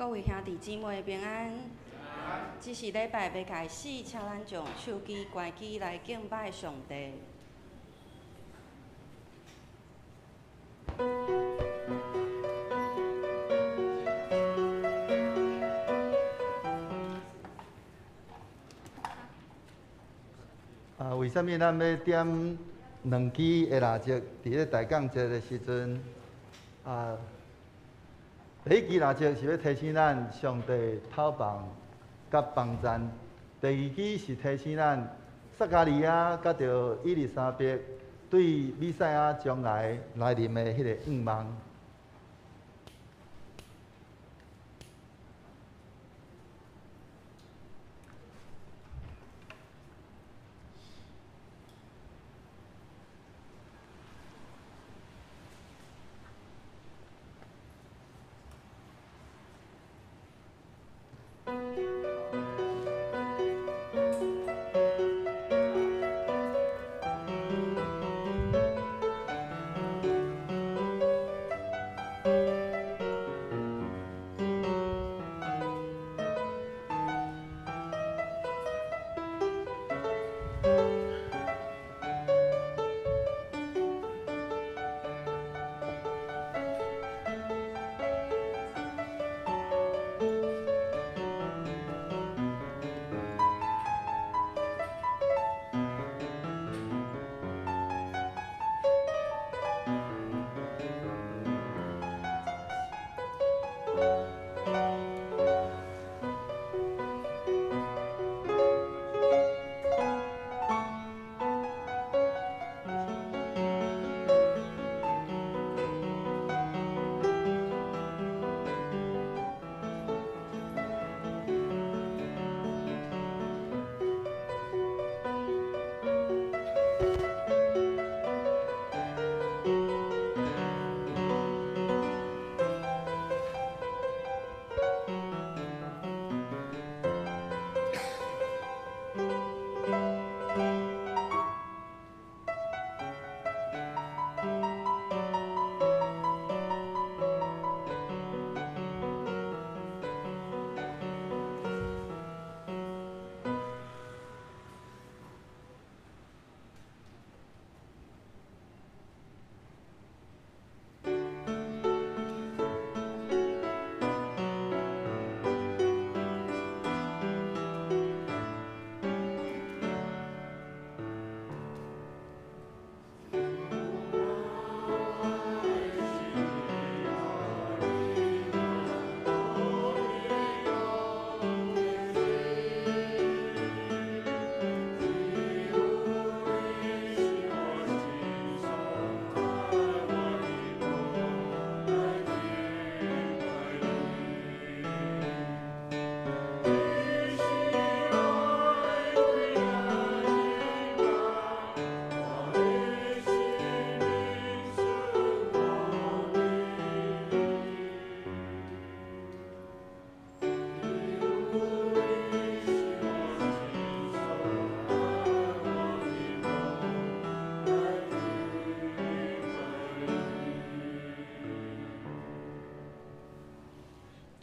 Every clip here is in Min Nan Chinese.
各位兄弟姊妹平安。這是禮拜欲開始，請咱將手機關機來敬拜上帝。啊，為啥物咱欲點兩支的蠟燭？佇咧大降節的時陣，啊，第一支蠟燭是欲提醒咱上帝透放佮幫贊；第二支是提醒咱撒迦利亞佮著以利沙伯對彌賽亞將來來臨的彼個願望。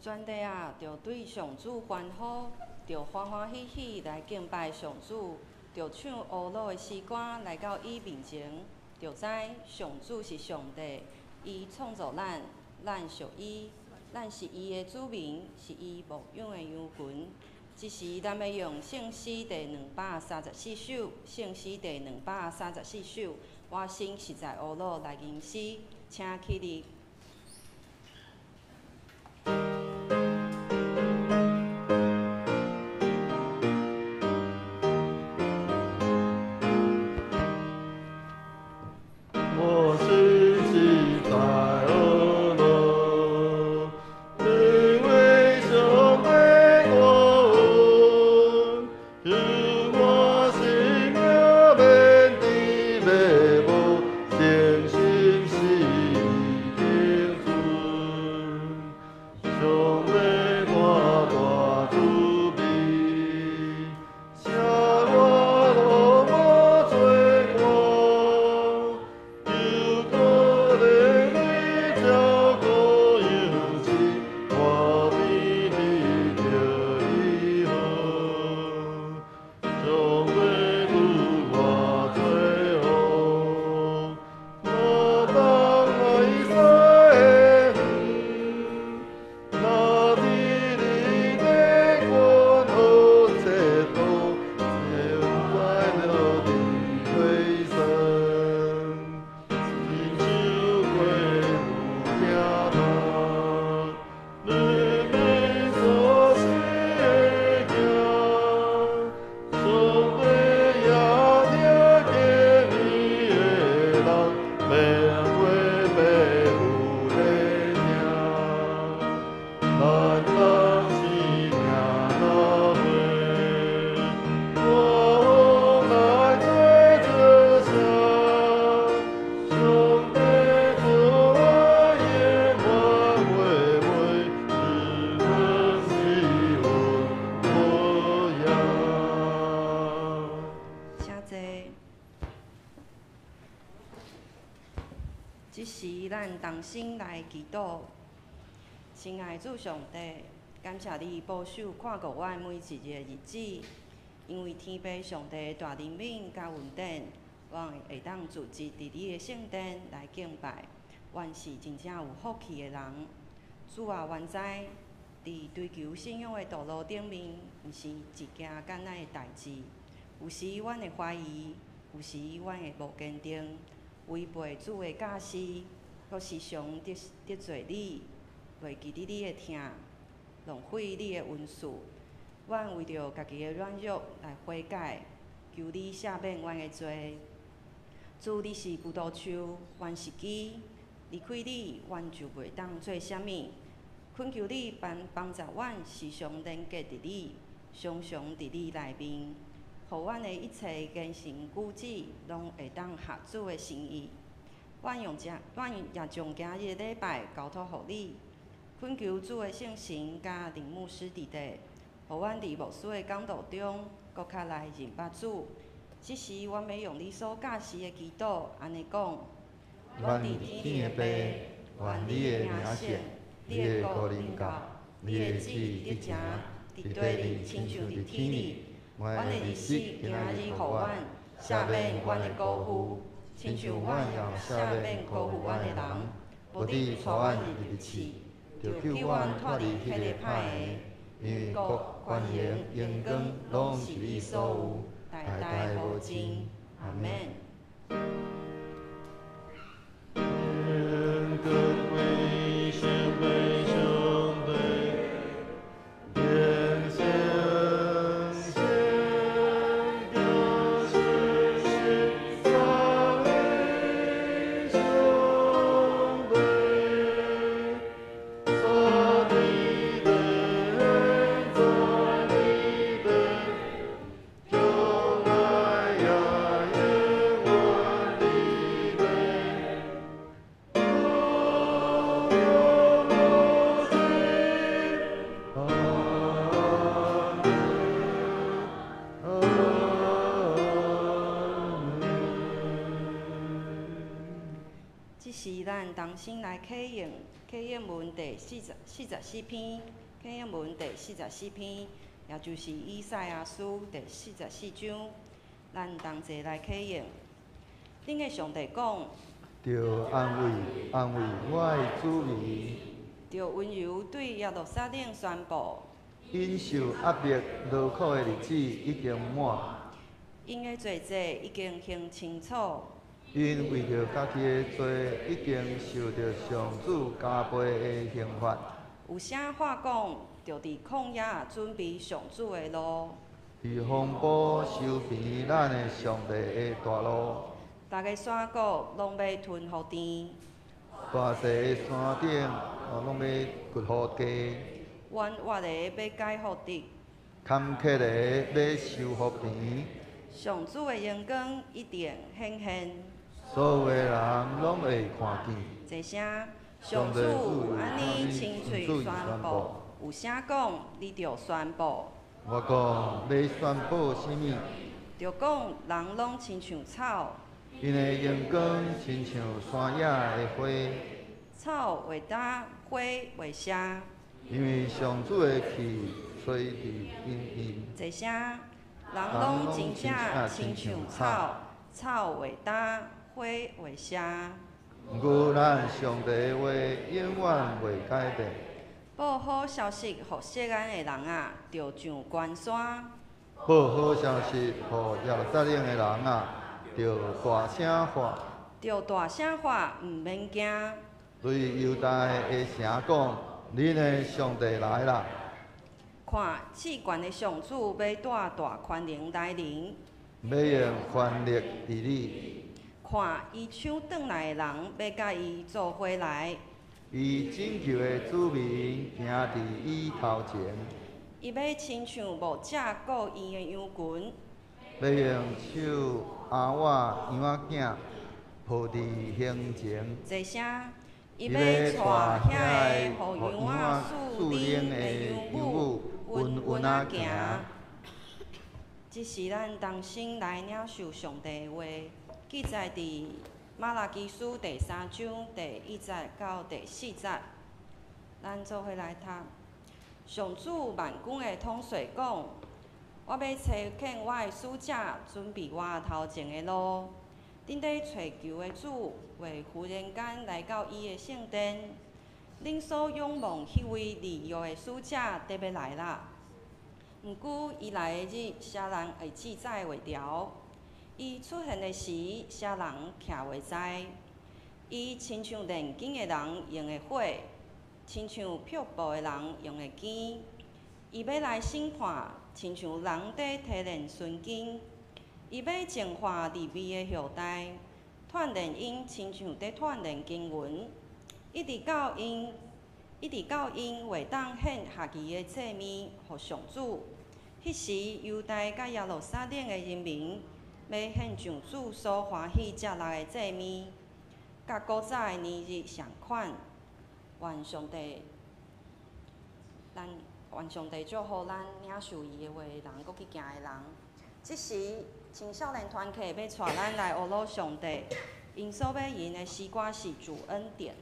全地啊，著對上主歡呼，著歡歡喜喜來敬拜上主，著唱呵咾的詩歌來到伊面前，著知上主是上帝，伊創造咱，咱屬伊，咱是伊的子民，是伊牧養的羊群。這時，咱欲用聖詩第234首，聖詩第234首，我心實在呵咾來吟詩，請起立。我心實在呵咾，敬畏上帝恩，使我生命免致迷無，誠心實意。這時，咱同心來祈禱。親愛主上帝，感謝你保守看顧阮每一个日子，因為天父上帝大憐憫佮恩典，阮會當聚集佇你的聖殿來敬拜。阮是真正有福氣的人。主啊，阮知佇追求信仰的道路頂面，毋是一件簡單的代誌。有時阮會懷疑，有時阮會無堅定，違背主的教示，閣時常得罪你，袂記得你的疼，浪費你的恩賜。阮為著家己的軟弱來悔改，求你赦免阮的罪。主，你是葡萄樹，阮是枝，離開你，阮就袂當做啥物。懇求你幫助阮時常連結佇你，常常佇你內面，予阮的一切言行舉止攏會當合主的心意。阮也將今日的禮拜交託予你，懇求主的聖神佮林牧師佇底，予阮佇牧師的講道中，閣較來認捌主。這時，阮欲用你所教示的祈禱，按呢講：阮佇天的父，願你的名聖，你的國臨到，你的旨意得成，佇地裡親像佇天裡。阮的日食今日予阮，赦免阮的辜負，親像阮也赦免辜負阮的人。無得帶阮入去試，著救阮脫離彼个歹的，因為國、權榮、榮光，攏是你所有，代代無盡。阿們。願各歸聖父上帝，願聖聖表神聖三位上帝，坐佇地，坐佇地，將來也永遠佇地。無無盡，阿們，阿們。這時，咱同心來啟應，啟應文第44篇，啟應文第四十四篇，也就是以賽亞書第44章，咱同齊來啟應。頂个上帝講，著安慰安慰我的子民，著溫柔對耶路撒冷宣布，𪜶受壓迫勞苦的日子已經滿，𪜶的罪債已經還清楚，𪜶為著家己的罪已經受著上主加倍的刑罰。有聲喊講，著佇曠野準備上主的路，佇荒埔修平咱的上帝的大路，逐个山谷攏欲吞予甜，大細的山頂攏欲掘予低，彎彎的欲改予直，坎坷的欲修予平，上主的榮光一定顯現。所有的人攏會看見。這聲，上主有按呢親喙宣布，有聲講，你著宣布。我講欲宣布啥物？著講人攏親像草，𪜶的榮光親像山野的花，草會焦，花會謝。因為上主的氣吹佇𪜶面。這聲，人攏真正親像草，草會焦，花會謝。毋過咱上帝的話永遠袂改變。報好消息予錫安的人啊，著上懸山。報好消息予耶路撒冷的人啊，著大聲喊。著大聲喊，毋免驚。對猶大的城講：恁的上帝來啦！看，至懸的上主欲帶大權能來臨。欲用權力治理。看，伊搶轉來的人欲佮伊做伙來。伊拯救的子民行佇伊頭前。伊欲親像牧者顧伊的羊群。欲用手阿倚羊仔囝抱佇胸前。這聲，伊欲帶遐个予羊仔飼奶的羊母穩穩仔行。這時，咱同心來領受上帝的話，記載佇瑪拉基書第三章第一節到第四節，咱做伙來讀。上主萬軍的統帥講：我欲差遣我的使者準備我頭前的路。恁佇揣求的主會忽然間來到伊的聖殿，恁所仰望彼位立約的使者得欲來啦。毋過伊來的日，啥人會記載袂牢？伊出現的時，啥人徛袂在？伊親像煉金的人用的火，親像劈布的人用的弓。伊欲來審判，親像人佇提煉純金。伊欲淨化利未的後代，鍛鍊𪜶親像佇鍛鍊金銀。一直到𪜶會當獻合宜的祭物予上主。彼時，猶大佮耶路撒冷的人民，欲獻上主所歡喜接納的祭物，佮古早的年日仝款。願上帝，咱願上帝祝福咱領受伊的話的人，閣去行的人。這時，青少年團契欲帶咱來學魯上帝，𪜶所欲吟的詩歌是主恩典。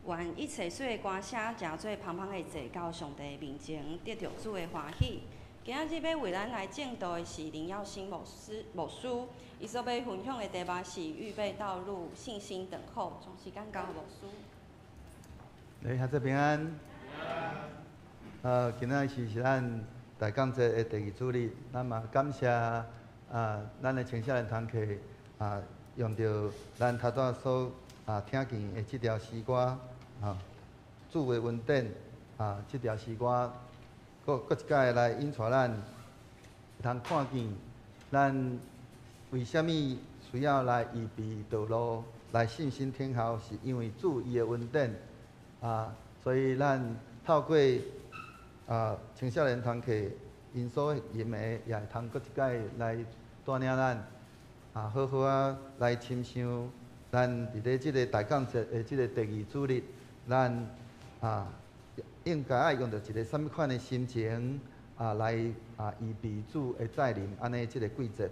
願一切水的歌聲，誠做芳芳的坐到上帝面前，得著主的歡喜。今仔日欲為咱來證道的是林耀星牧師，牧師，伊所欲分享的題目是預備道路，信心等候。將時間交予牧師。來，兄弟平安。今仔日是咱大感節的第二主日，咱嘛感謝啊，咱的青少年團契啊，用著咱頭拄所聽見的這條詩歌，主的恩典啊，這條詩歌，閣閣一擺來引帶咱，通看見咱為啥物需要來預備道路，來信心等候，是因為主伊的恩典啊，所以咱透過青少年團契𪜶所吟的，也會通閣一擺來帶領咱好好啊來深想。咱佇咧這个大感節的這个第二主日，咱應該愛用著一个啥物款的心情來預備主的再臨，按呢這个季節。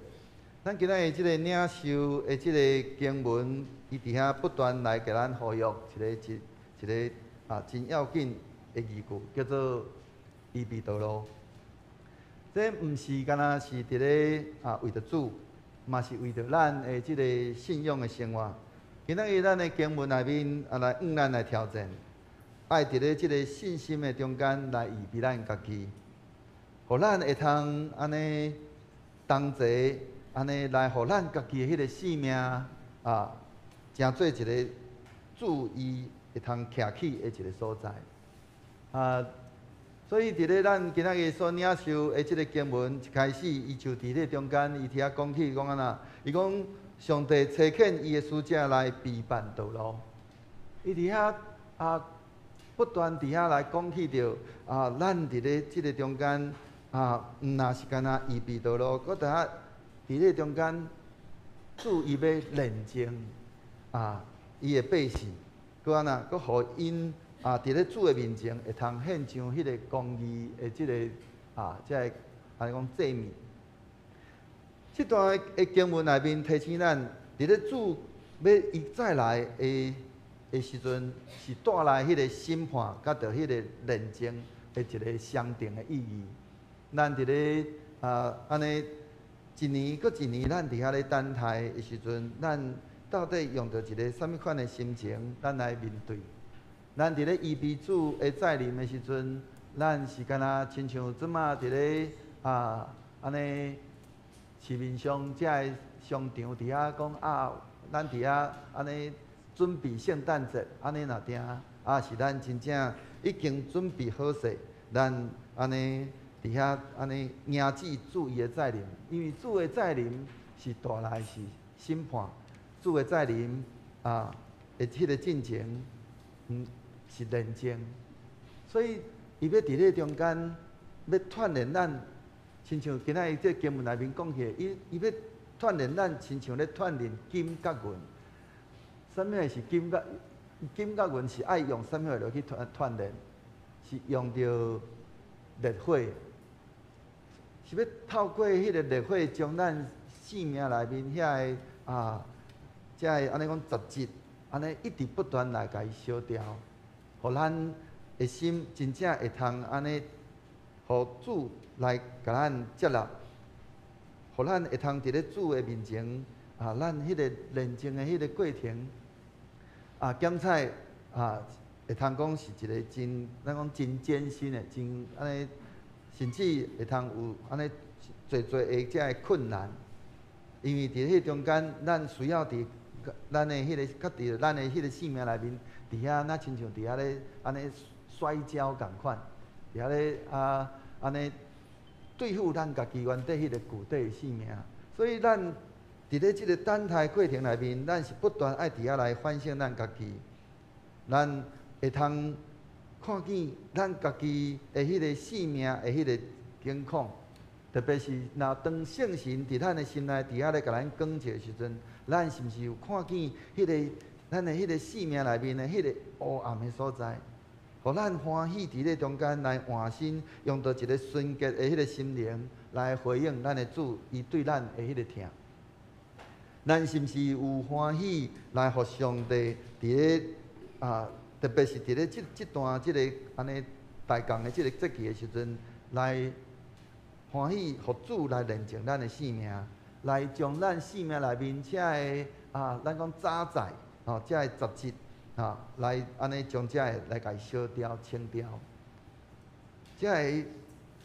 咱今仔日這个領受的這个經文，伊佇遐不斷來共咱呼籲一个一一个真要緊的字句，叫做預備道路。這毋是干焦是佇咧為著主，嘛是為著咱的這个信仰的生活。今仔日咱的經文內面來向咱來挑戰，愛佇咧這个信心的中間來預備咱家己，予咱會通按呢同齊，按呢來予咱家己的彼个生命啊，成做一个主伊會通徛起的一个所在。啊，所以佇咧咱今仔日所領受的這个經文，一開始伊就佇咧中間，伊佇遐講起講按怎？伊講上帝差遣伊的使者來備辦道路，伊佇遐啊不斷佇遐來講起著啊，咱佇咧這个中間啊，毋若是干焦預備道路，閣佇遐佇咧中間，主伊要煉淨啊，伊的百姓，閣按怎？閣予𪜶啊，佇咧主的面前會通獻上彼个公義的這个啊，這个按呢講祭物。這段的經文內面提醒咱，佇咧主欲伊再來的時陣，是帶來彼個審判，佮著彼個煉淨的一个雙重的意義。咱佇咧啊，按呢一年閣一年，咱佇遐咧等待的時陣，咱到底用著一个啥物款的心情，咱來面對？咱佇咧預備主的再臨的時陣，咱是敢若親像這馬佇咧啊，按呢市面上遮个商場佇遐講啊，咱佇遐按呢準備聖誕節，按呢若定，啊是咱真正已經準備好勢，咱按呢佇遐按呢迎接主伊的再臨，因為主的再臨是帶來是審判，主的再臨啊，的彼个進程，是煉淨，所以伊欲佇咧中間欲鍛鍊咱，親像今仔日這經文內面講起的，伊欲鍛鍊咱，親像咧鍛鍊金佮銀。啥物是金佮金佮銀？是愛用啥物落去鍛鍊？是用著熱火，是欲透過彼个熱火將咱生命內面遐个啊，遮个按呢講雜質，按呢一直不斷來共伊燒掉，予咱的心真正會通按呢，予主來共咱接納，予咱會通佇咧主的面前啊，咱彼个煉淨的彼个過程啊，檢採啊，會通講是一个真，咱講真艱辛的，真按呢，甚至會通有按呢濟濟的遮个困難，因為佇彼中間，咱需要佇咱的彼个，較佇咱的彼个生命內面，佇遐若親像佇遐咧按呢摔跤仝款，佇遐咧啊按呢對付咱家己原底彼个舊底的生命。所以咱佇咧這个等待過程內面，咱是不斷愛佇遐來反省咱家己，咱會通看見咱家己的彼个生命的彼个境況，特別是若當聖神佇咱的心內佇遐咧共咱光照的時陣，咱是毋是有看見彼个咱的彼个生命內面的彼个烏暗的所在？予咱歡喜佇咧中間來換新，用著一个純潔的彼个心靈來回應咱的主，伊對咱的彼个疼。咱是毋是有歡喜來予上帝佇咧啊？特別是佇咧這段這个按呢大共的這个節期的時陣，來歡喜予主來煉淨咱的生命，來將咱生命內面遮个啊，咱講雜在吼，遮个雜質啊，來按呢將遮个來共伊燒掉、清掉。遮个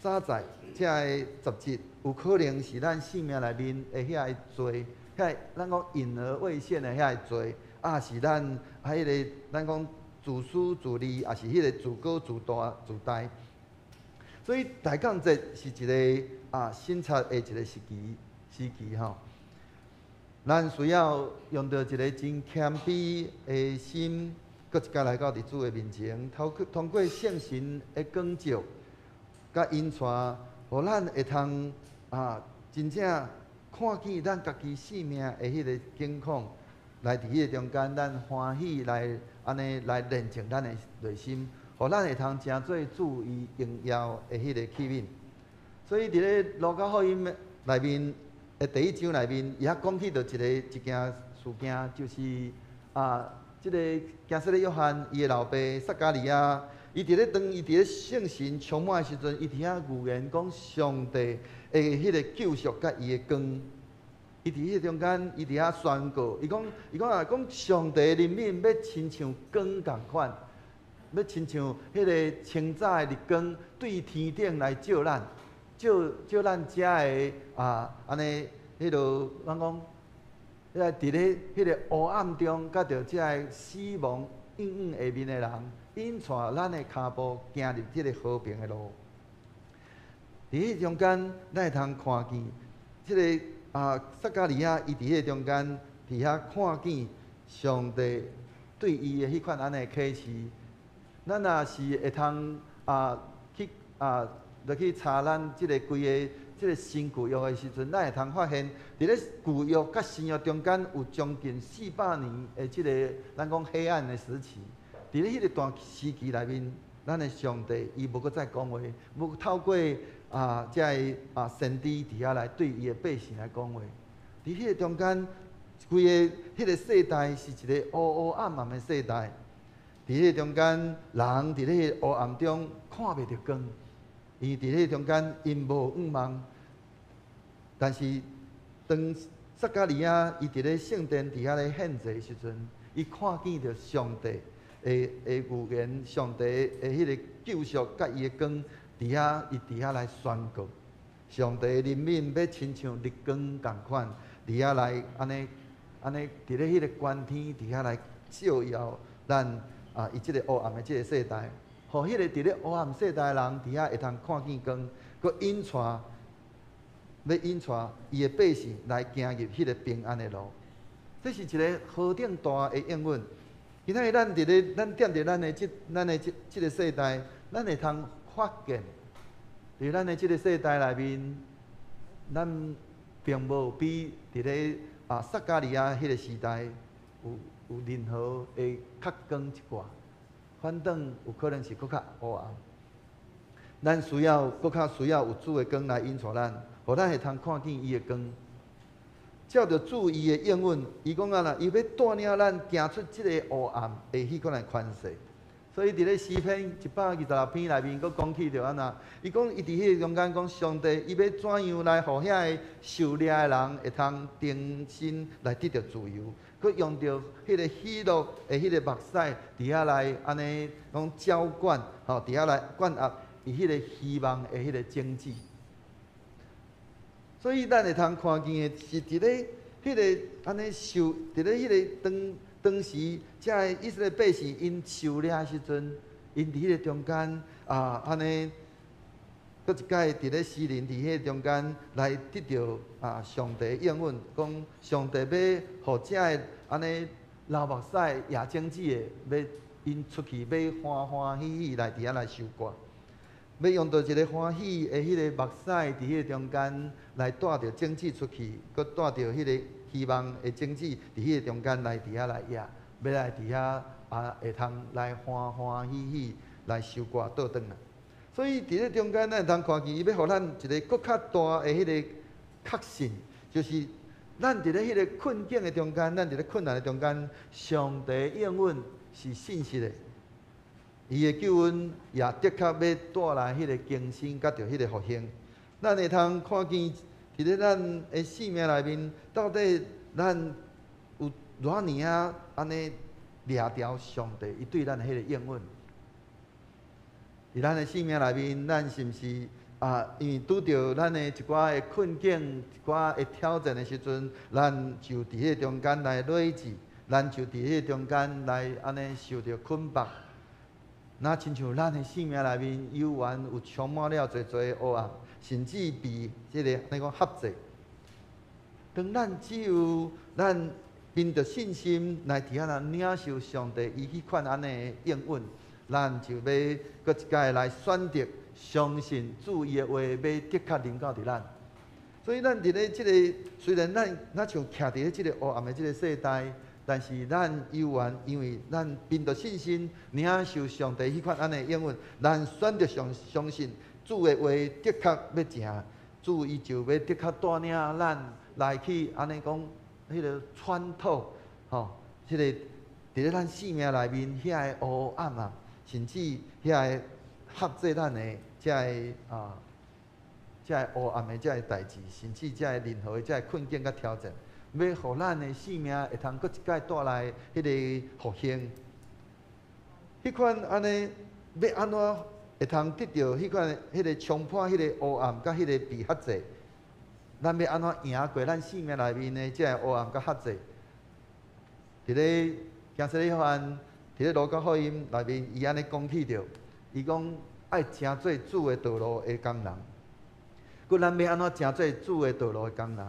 雜在、遮个雜質，有可能是咱生命內面的遐个罪，遐咱講隱而未現的遐個罪，啊是咱啊彼个咱講自私自利，抑是彼个自高自大自大。所以大降節是一个啊省察的一个時期吼。咱需要用著一个真謙卑的心，閣一擺來到佇主的面前，通過聖神的光照，佮引帶，予咱會通啊真正看見咱家己生命的彼个境況，來佇彼個中間，咱歡喜來按呢來煉淨咱的內心，予咱會通成做主伊榮耀的彼个器皿。所以佇咧路加福音內面的第一章內面，伊遐講起著一件事件，就是啊，這个驚洗禮約翰伊的老爸撒迦利亞，伊佇咧當伊佇咧聖神充滿的時陣，伊佇遐預言講上帝的彼个救贖佮伊的光。伊佇彼个中間，伊佇遐宣告，伊講啊，講上帝的憐憫欲親像光仝款，欲親像彼个清早的日光對天頂來照咱，照照咱遮的啊，按呢，彼落咱講，彼个佇咧彼个黑暗中，佮著遮个死亡陰影下面的人，引帶咱的跤步行入這个和平的路。佇彼中間，咱會通看見這个啊，撒迦利亞伊佇彼個中間，佇遐看見上帝對伊的彼款按呢啟示。咱若是會通啊去啊落去查咱這个規个這个新舊約的時陣，咱會通發現，佇咧舊約佮新約中間有將近400年的這个咱講黑暗的時期。佇咧彼个段時期內面，咱的上帝伊無閣再講話，無透過啊遮个啊先知佇遐來對伊的百姓來講話。佇彼個中間，規個彼個世代是一個烏烏暗暗的世代。佇彼個中間，人佇咧彼個黑暗中看袂著光，伊佇彼個中間𪜶無向望。但是當撒迦利亞伊佇咧聖殿佇遐咧獻祭的時陣，伊看見著上帝的預言，上帝的彼個救贖佮伊的光佇遐，伊佇遐來宣告。上帝的憐憫欲親像日光仝款，佇遐來按呢按呢佇咧彼個關天佇遐來照耀咱啊！伊這个黑暗的這个世代，予彼個佇咧黑暗世代的人佇遐會通看見光，閣引帶欲引帶伊的百姓來行入彼个平安的路。這是一个何等大的應允！今仔日咱佇咧，咱踮佇咱的這個世代，咱會通發現，佇咱的這個世代內面，咱並無比佇咧啊撒迦利亞彼個時代有任何會較光一寡，反倒有可能是閣較黑暗。咱需要閣較需要有主的光來引帶咱，予咱會通看見伊的光。照著主伊的應允，伊講啊啦，伊欲帶領咱行出這個黑暗的彼款的權勢。所以佇咧詩篇126篇內面，閣講起著按怎？伊講伊佇彼个中間講，上帝伊欲怎樣來予遐个受掠的人會通重新來得著自由，閣用著彼个喜樂的彼个目屎佇遐來按呢講澆灌，吼佇遐來灌壓伊彼个希望的彼个種子。所以咱會通看見的是佇咧彼个按呢受，佇咧彼个當當時，遮个以色列百姓𪜶受掠的時陣，𪜶佇彼个中間啊，按呢，閣一擺佇咧詩人佇彼个中間來得著啊上帝應允，講上帝欲予遮个按呢流目屎野種子的，欲𪜶出去，欲歡歡喜喜來佇遐來收割。欲用著一个歡喜的彼个目屎，佇彼个中間來帶著種子出去，閣帶著彼个希望的種子，佇彼個中間來佇遐來野，欲來佇遐啊會通來歡歡喜喜來收割倒轉來。所以佇咧中間，咱會通看見伊欲予咱一个閣較大的彼个確信，就是咱佇咧彼个困境的中間，咱佇咧困難的中間，上帝應允是信實的。伊的救恩也的確欲帶來彼个更新，佮著彼个復興。咱會通看見佇咧咱的生命內面，到底咱有偌爾仔按呢掠牢上帝伊對咱的彼个應允？佇咱的生命內面，咱是毋是啊？因為拄著咱的一寡的困境、一寡的挑戰的時陣，咱就佇彼个中間來累積，咱就佇彼個中間來按呢受著捆綁。若親像咱的生命內面，猶原有充滿了濟濟的黑暗，甚至被這个按呢講轄制。當咱只有咱憑著信心來佇遐來領受上帝伊彼款按呢的應允，咱就欲閣一擺來選擇相信主伊的話，欲的確臨到佇咱。所以咱佇咧這个，雖然咱若像徛佇咧這個黑暗的這个世代，但是咱猶原因為咱憑著信心領受上帝彼款按呢應允，咱選擇相信主的話的確欲成，主伊就欲的確帶領咱來去按呢講，彼个穿透，吼，彼个佇咧咱生命內面遐个黑暗啊，甚至遐个轄制咱的遮个啊，遮个黑暗的遮个代誌，甚至遮个任何的遮个困境佮挑戰，欲予咱的生命會通閣一擺帶來彼个復興。彼款按呢欲按怎會通得著彼款彼个衝破彼个黑暗佮彼个被轄制？咱欲按怎贏過咱生命內面的這个黑暗佮轄制？佇咧行洗禮約翰，佇咧路加福音內面，伊按呢講起著，伊講愛成做主的道路的工人。閣咱欲按怎成做主的道路的工人？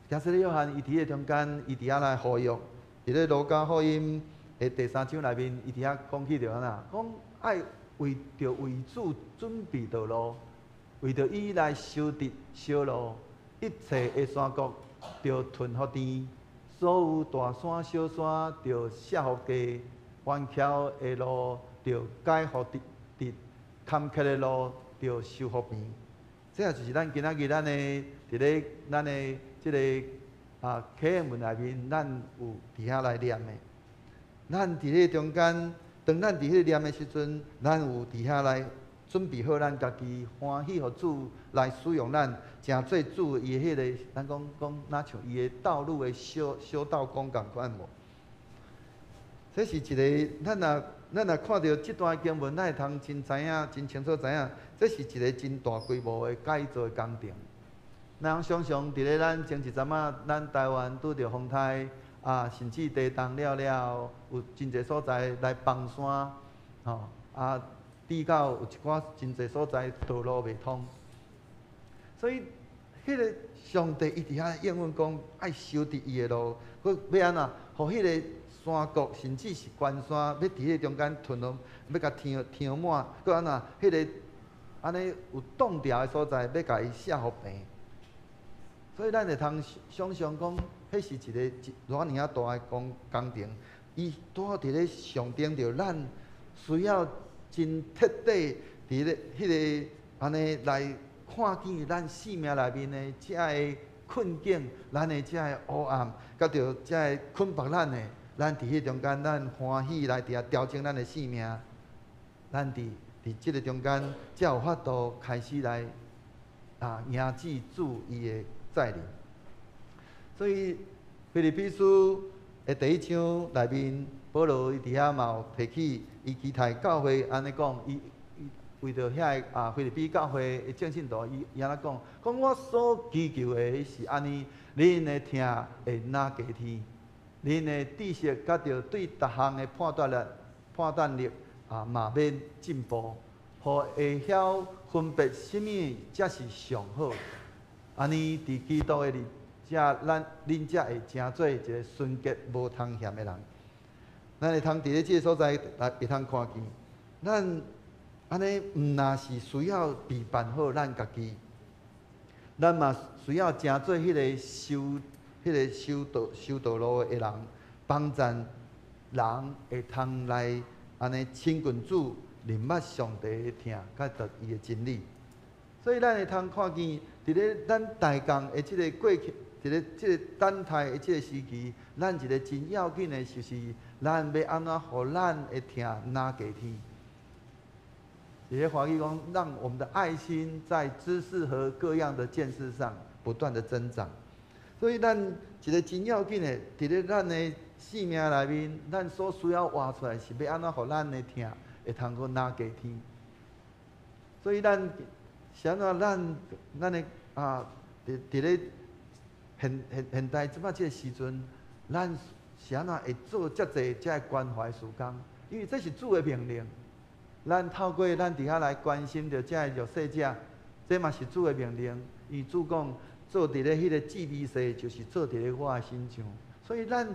行洗禮約翰伊佇彼個中間，伊佇遐來呼籲，佇咧路加福音的第三章內面，伊佇遐講起著按怎？講愛為著為主準備道路，為著伊來修直小路，一切的山谷著吞予甜，所有大山小山著卸予低，彎曲的路著改予直直，坎坷的路著修予平。這就是咱今仔日咱的佇咧咱的這个啟應文內面，咱有佇遐來念的。咱佇彼個中間，當咱佇彼個念的時陣，咱有佇遐來準備好咱家己，歡喜予主來使用咱，成做主伊的彼个，咱講講若像伊的道路的修修道工仝款無？這是一个，咱若看著這段經文，咱會通真知影、真清楚知影，這是一个真大規模的改造的工程。咱想像佇咧咱前一陣仔，咱台灣拄著風颱啊，甚至地動了了，有真濟所在來崩山，吼啊，至到有一寡真濟所在道路袂通。所以，彼个上帝伊佇遐應允講，愛修直伊的路，閣欲按怎，予彼个山谷甚至是懸山，欲佇彼个中間吞落，欲共填填滿，閣按怎，彼个按呢有擋牢的所在，欲共伊卸予平。所以咱會通想像講，彼是一个偌爾仔大的工工程，伊拄好佇咧象徵著咱需要真徹底佇咧彼个按呢來看見咱生命內面的這个困境，咱的這个黑暗，佮著這个捆綁咱的，咱佇彼中間，咱歡喜來佇遐調整咱的生命，咱佇佇這个中間才有法度開始來迎接主伊的再臨。所以，腓立比書的第一章內面，保羅伊佇遐嘛有提起，伊期待教會按呢講，伊伊為著遐个腓立比教會的眾信徒，伊伊按怎講？講我所祈求的是按呢，恁的疼會若加添，恁的知識佮著對逐項的判斷力嘛欲進步，予會曉分別啥物才是上好。按呢，佇基督的日，才咱恁才會成做一个純潔無通嫌的人。咱會通佇咧這个所在來會通看見，咱按呢毋若是需要備辦好咱家己，咱嘛需要成做彼个修、彼个修道、修道路的人，幫贊人會通來按呢親近主，認捌上帝的疼，佮著伊的真理。所以咱會通看見，佇咧咱大工的這个過去，佇咧這個等待的這個時期，咱一个真要緊的，就是咱欲按怎予咱的疼若加添。佇咧華語講，讓我們的愛心在知識和各樣的見識上不斷的增長。所以咱一个真要緊的，佇咧咱的生命內面，咱所需要活出來是欲按怎予咱的疼會通閣若加添。所以咱是按怎咱咱的佇佇咧現現現代這擺這个時陣，咱是按怎會做遮濟這个關懷事工？因為這是主的命令。咱透過咱佇遐來關心著這个弱勢者，這嘛是主的命令。伊主講，做佇咧彼个至微細，就是做佇咧我的身上。所以咱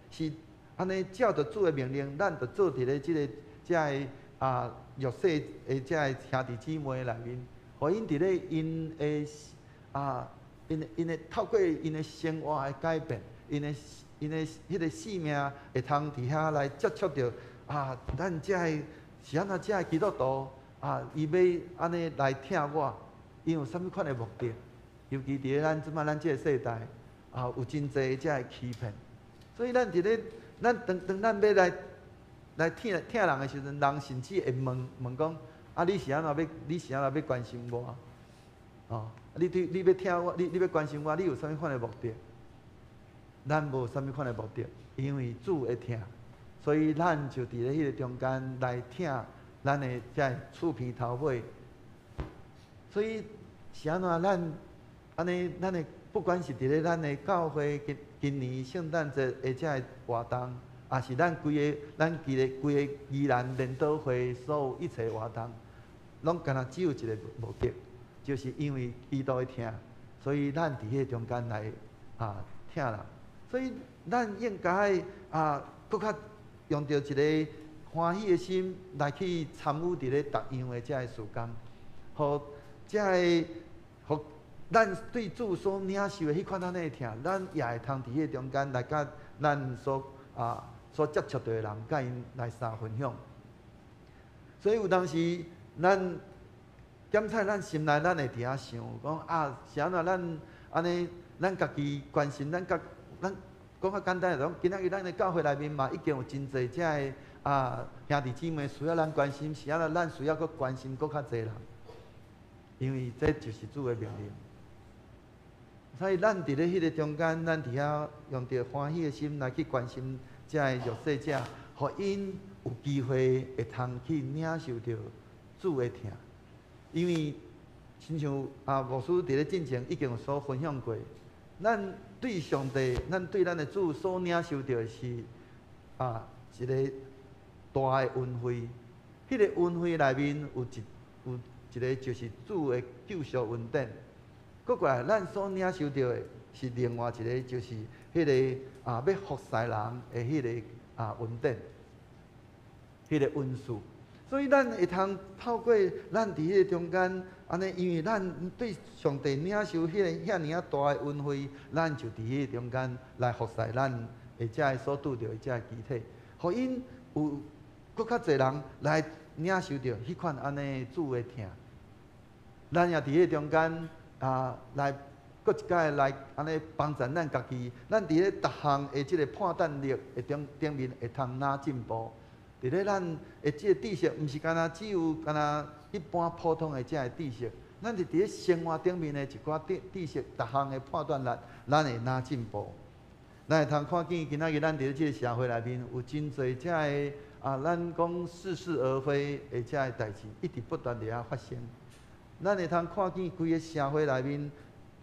是按呢照著主的命令，咱就做佇咧這个這个弱勢的這个兄弟姊妹內面，予𪜶佇咧𪜶的𪜶𪜶的透過𪜶的生活的改變，𪜶的𪜶的彼个生命會通佇遐來接觸著咱這个是按怎這个基督徒伊欲按呢來疼我，伊有啥物款的目的？尤其佇咧咱這擺咱這个世代有真濟這个欺騙，所以咱佇咧咱當當咱欲來來疼疼人的時陣，人甚至會問問講：啊，你是按怎欲？你是按怎欲關心我？哦，你對你欲疼我，你你欲關心我，你有啥物款的目的？咱無啥物款的目的，因為主會疼，所以咱就佇咧彼個中間來疼咱的這个厝邊頭尾。所以是按怎咱按呢，咱的不管是佇咧咱的教會今今年聖誕節的這个活動，抑是咱規个咱規个規个宜蘭聯禱會所有一切活動，攏敢若只有一個目的，就是因為基督的疼，所以咱佇彼個中間來疼人。所以咱應該閣較用著一個歡喜的心來去參與佇咧逐樣的這个事工，予這个予咱對主所領受的彼款按呢的疼，咱也會通佇彼個中間來佮咱所接觸著的人，佮𪜶來相分享。所以有當時咱檢查咱心內，咱會佇遐想講啊，是按怎咱按呢，咱家己關心咱家，咱講較簡單來講，今仔日咱的教會內面嘛，已經有真濟這个兄弟姊妹需要咱關心，是按怎咱需要閣關心閣較濟人，因為這就是主的命令。所以咱佇咧彼個中間，咱佇遐用著歡喜的心來去關心這个弱勢者，予𪜶有機會會通去領受著主的疼。因為親像牧師佇咧進前已經有所分享過，咱對上帝，咱對咱的主所領受著的是一個大的恩惠。彼個恩惠內面有一個就是主的救贖恩典。閣過來，咱所領受著的是另外一個，就是彼個欲服侍人的彼個恩典，彼個恩賜。所以咱會通透過咱佇彼個中間，按呢，因為咱對上帝領受彼個遐爾仔大的恩惠，咱就佇彼個中間來服侍咱的這个所拄著的這个肢體，予𪜶有閣較濟人來領受著彼款按呢主的疼。咱也佇彼個中間來閣一擺來按呢幫助咱家己，咱佇咧逐項的這個判斷力的頂頂面會通若進步。佇咧咱的這個知識，毋是干焦只有干焦一般普通的這个知識，咱是佇咧生活頂面的一寡知知識，逐項的判斷力，咱會若進步。咱會通看見今仔日咱佇咧這個社會內面有真濟這个咱講似是而非的這个代誌，一直不斷佇遐發生。咱會通看見規个社會內面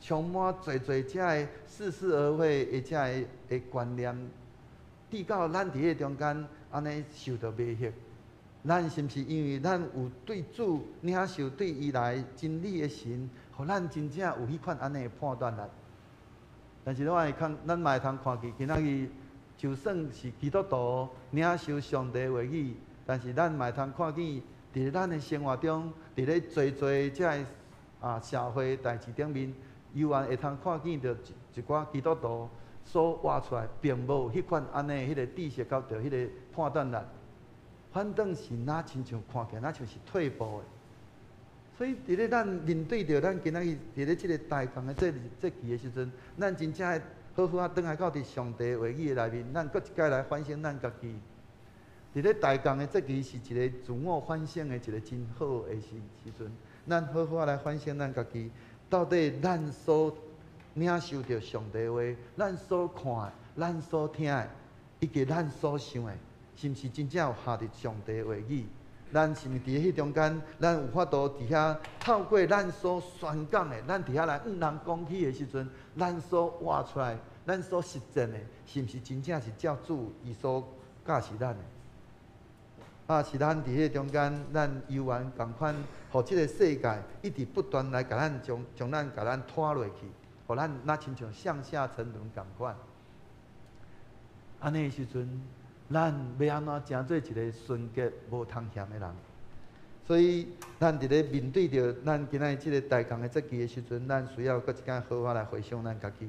充滿濟濟這个似是而非的這个的觀念，直到咱佇彼個中間按呢受著迷惑。咱是毋是因為咱有對主領受對伊來真理的神，予咱真正有彼款按呢的判斷力？但是我會看，咱嘛會通看見，今仔日就算是基督徒領受上帝話語，但是咱嘛會通看見，佇咱的生活中，佇咧濟濟這个社會代誌頂面，猶原會通看見著一寡基督徒所活出來，並無彼款按呢彼個知識佮著彼個判斷力，反倒是若親像看起來若像是退步的。所以佇咧咱面對著咱今仔日佇咧這個大同的節節期的時陣，咱真正會好好仔轉來到佇上帝話語的內面，咱閣一擺來反省咱家己。佇咧大同的節期是一個自我反省的一個真好的時時陣，咱好好仔來反省咱家己，到底咱所領受著上帝話，咱所看的、咱所聽的，以及咱所想的，是毋是真正有合佇上帝話語？咱是毋是佇彼中間，咱有法度佇遐透過咱所宣講的，咱佇遐來向人講起的時陣，咱所活出來、咱所實踐的，是毋是真正是照主伊所教示咱的？是咱佇彼個中間，咱猶原仝款，予這個世界一直不斷來共咱將將咱共咱拖落去，予咱若親像向下沉淪仝款。按呢的時陣，咱欲按怎成做一個純潔無通嫌的人？所以，咱佇咧面對著咱今仔日這個大同的節期的時陣，咱需要閣一擺好好來回想咱家己。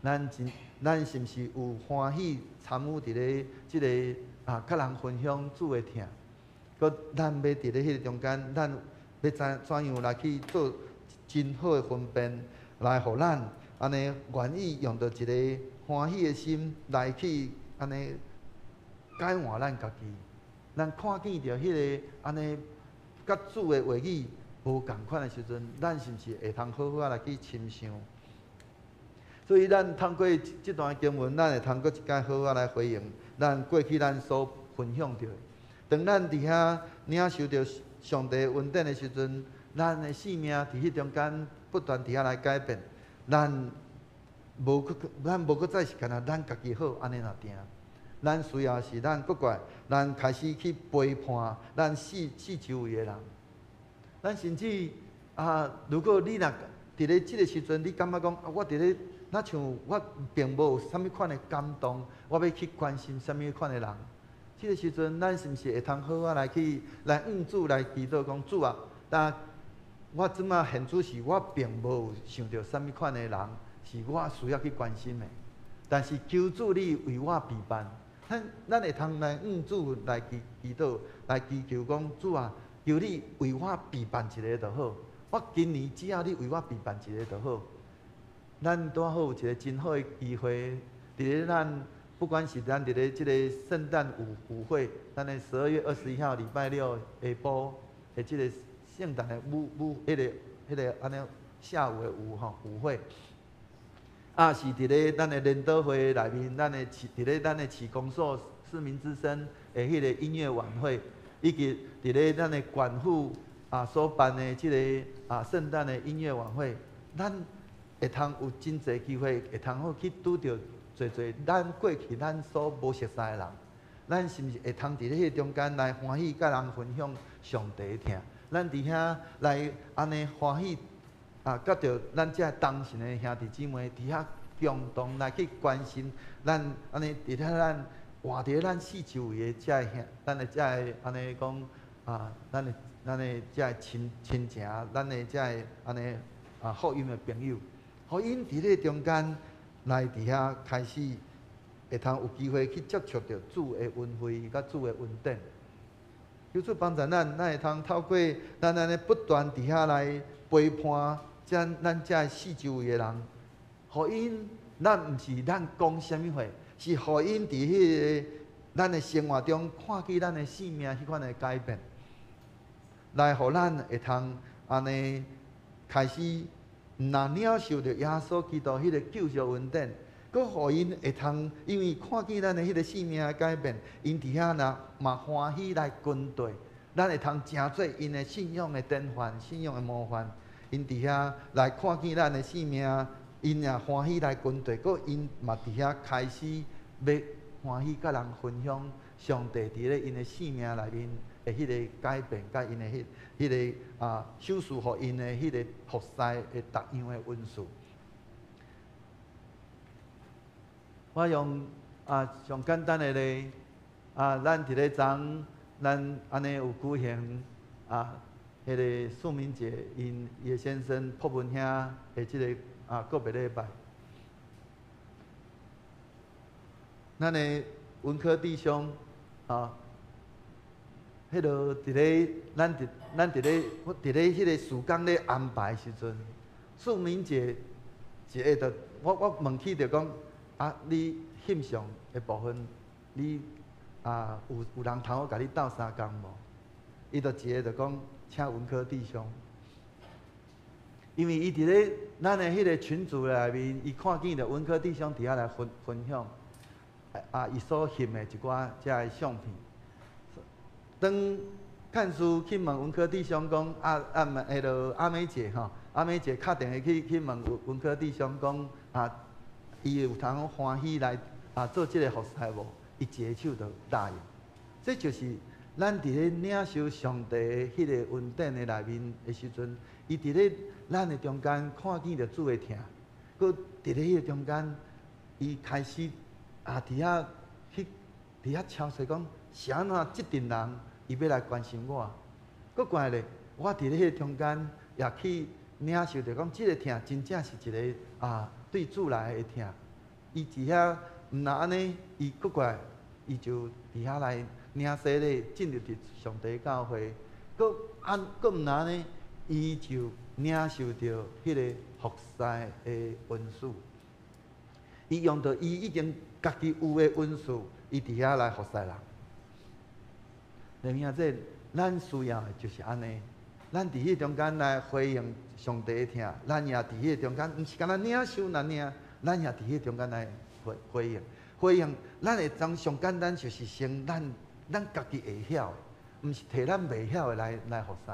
咱真，咱是毋是有歡喜參與佇咧這個佮人分享主的疼？閣咱欲佇咧彼個中間，咱欲怎怎樣來去做真好的分辨，來予咱按呢願意用著一個歡喜的心來去按呢改換咱家己。咱看見著彼個按呢佮主的話語無仝款的時陣，咱是毋是會通好好仔來去深想？所以咱通過這段經文，咱會通閣一擺好好來回應咱過去咱所分享著的。當咱佇遐領受著上帝恩典的時陣，咱的生命佇彼中間不斷佇遐來改變。咱無閣再是干焦咱家己好按呢爾定。咱需要是咱閣過來，咱開始去陪伴咱四周圍的人。咱甚至啊，如果你若佇咧這个時陣，你感覺講啊，我佇咧若像我並無有啥物款的感動，我欲去關心啥物款的人。這个時陣，咱是毋是會通好好來去來向主來祈禱，講主啊，但我這馬現此時我並無有想著啥物款的人是我需要去關心的。但是求主你為我備辦，咱會通來向主來祈禱，來祈求講主啊，求你為我備辦一个就好。我今年只要你為我備辦一个就好。咱拄好有一个真好的機會，佇咧咱不管是咱佇咧這个聖誕舞會，咱的12月21號禮拜六下晡的這个聖誕的舞舞，彼个按呢下午的舞吼舞會，啊是佇咧咱的聯禱會內面，咱的市佇咧咱的市公所市民之聲的彼個音樂晚會，以及佇咧咱的縣府啊所辦的這个啊聖誕的音樂晚會，咱會通有真濟機會，會通好去拄著濟濟咱過去咱所無熟似的人，咱是毋是會通佇咧彼个中間來歡喜佮人分享上帝的疼？咱佇遐來按呢歡喜啊，佮著咱這同信的兄弟姊妹佇遐共同來去關心咱按呢佇遐咱活佇咧咱四周圍的這个兄，咱的這个按呢講啊，咱的這个親情，咱的這个按呢啊福音的朋友，予𪜶佇咧中間來佇遐開始會通有機會去接觸著主的恩惠佮主的恩典。求主幫助咱，咱會通透過咱按呢不斷佇遐來陪伴這咱這四周圍的人，予𪜶咱毋是咱講啥物話，是予𪜶佇彼个咱的生活中看見咱的生命彼款的改變，來予咱會通按呢開始，毋若領受著耶穌基督彼个救贖恩典，閣予𪜶會通因為看見咱的彼个生命的改變，𪜶佇遐若嘛歡喜來跟綴，咱會通成做𪜶的信仰的典範、信仰的模範。𪜶佇遐來看見咱的生命，𪜶也歡喜來跟綴，閣𪜶嘛佇遐開始欲歡喜佮人分享上帝佇咧𪜶的生命內面的彼个改變，佮𪜶的彼个啊，賞賜予𪜶的彼个服侍的逐樣的恩賜。我用啊上簡單的例啊，咱佇咧昨咱按呢有舉行啊，彼个素敏姐𪜶伊的先生朴文兄的這个啊告別禮拜，咱的文科弟兄啊，彼落佇咧咱佇咱佇咧佇咧彼个事工咧安排的時陣，素敏姐一下就我問起就講啊，你翕相的部分，你啊有人通好共你鬥相共無？伊就一下就講請文科弟兄，因為伊佇咧咱的彼个群組內面，伊看見著文科弟兄佇遐來分享，啊，伊所翕的一寡這个相片。當幹事去問文科弟兄講，啊啊，彼落阿美姐吼，阿美姐敲電話去問文科弟兄講，啊，伊有通歡喜來啊做這个服侍無？伊一个手就答應。這就是咱佇咧領受上帝的彼个恩典的內面的時陣，伊佇咧咱的中間看見著主的疼，閣佇咧彼個中間，伊開始啊佇遐去佇遐敲說講，是按怎這陣人伊欲來關心我？閣過來咧，我佇咧彼個中間也去領受著講，這个疼真正是一个啊對主來的疼。伊佇遐毋若按呢，伊閣過來，伊就佇遐來領洗禮，進入佇上帝教會。閣按閣毋若按呢，伊就領受著彼个服侍的恩賜。伊用著伊已經家己有的恩賜，伊佇遐來服侍人。明仔這咱需要的就是按呢，咱佇彼中間來回應上帝的疼，咱也佇彼中間，毋是干焦領受爾爾，咱也佇彼中間來回應，回應。咱會當上簡單就是先咱家己會曉的，毋是提咱袂曉的來服侍。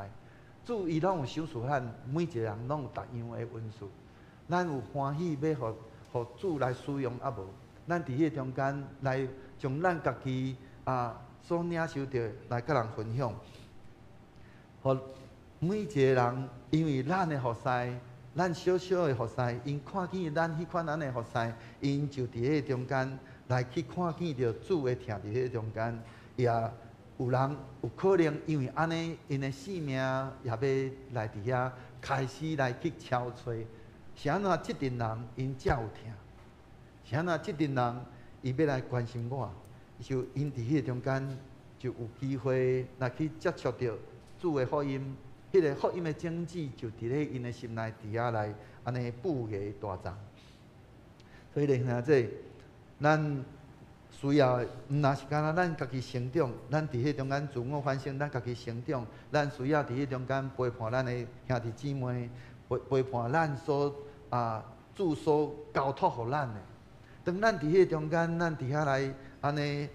主伊攏有賞賜咱，每一個人攏有逐樣的恩賜。咱有歡喜欲予主來使用抑無？咱佇彼中間來將咱家己所領受著來佮人分享，予每一個人因為咱的服侍，咱小小的服侍，𪜶看見咱彼款按呢服侍，𪜶就佇彼中間來去看見著主的疼佇彼中間，也有人有可能因為按呢，𪜶的性命也欲來佇遐開始來去敲揣，是按怎這陣人𪜶才有疼？是按怎這陣人伊欲來關心我？就𪜶佇彼个中間就有機會來去接觸著主的福音，彼個福音的種子就佇咧𪜶的心內佇遐來按呢布芽大長。所以咧，兄弟，咱需要的毋若是干焦咱家己成長，咱佇彼中間自我反省，咱家己成長，咱需要佇彼中間陪伴咱的兄弟姊妹，陪伴咱所主所交託予咱的。當咱佇彼個中間，咱佇遐來按呢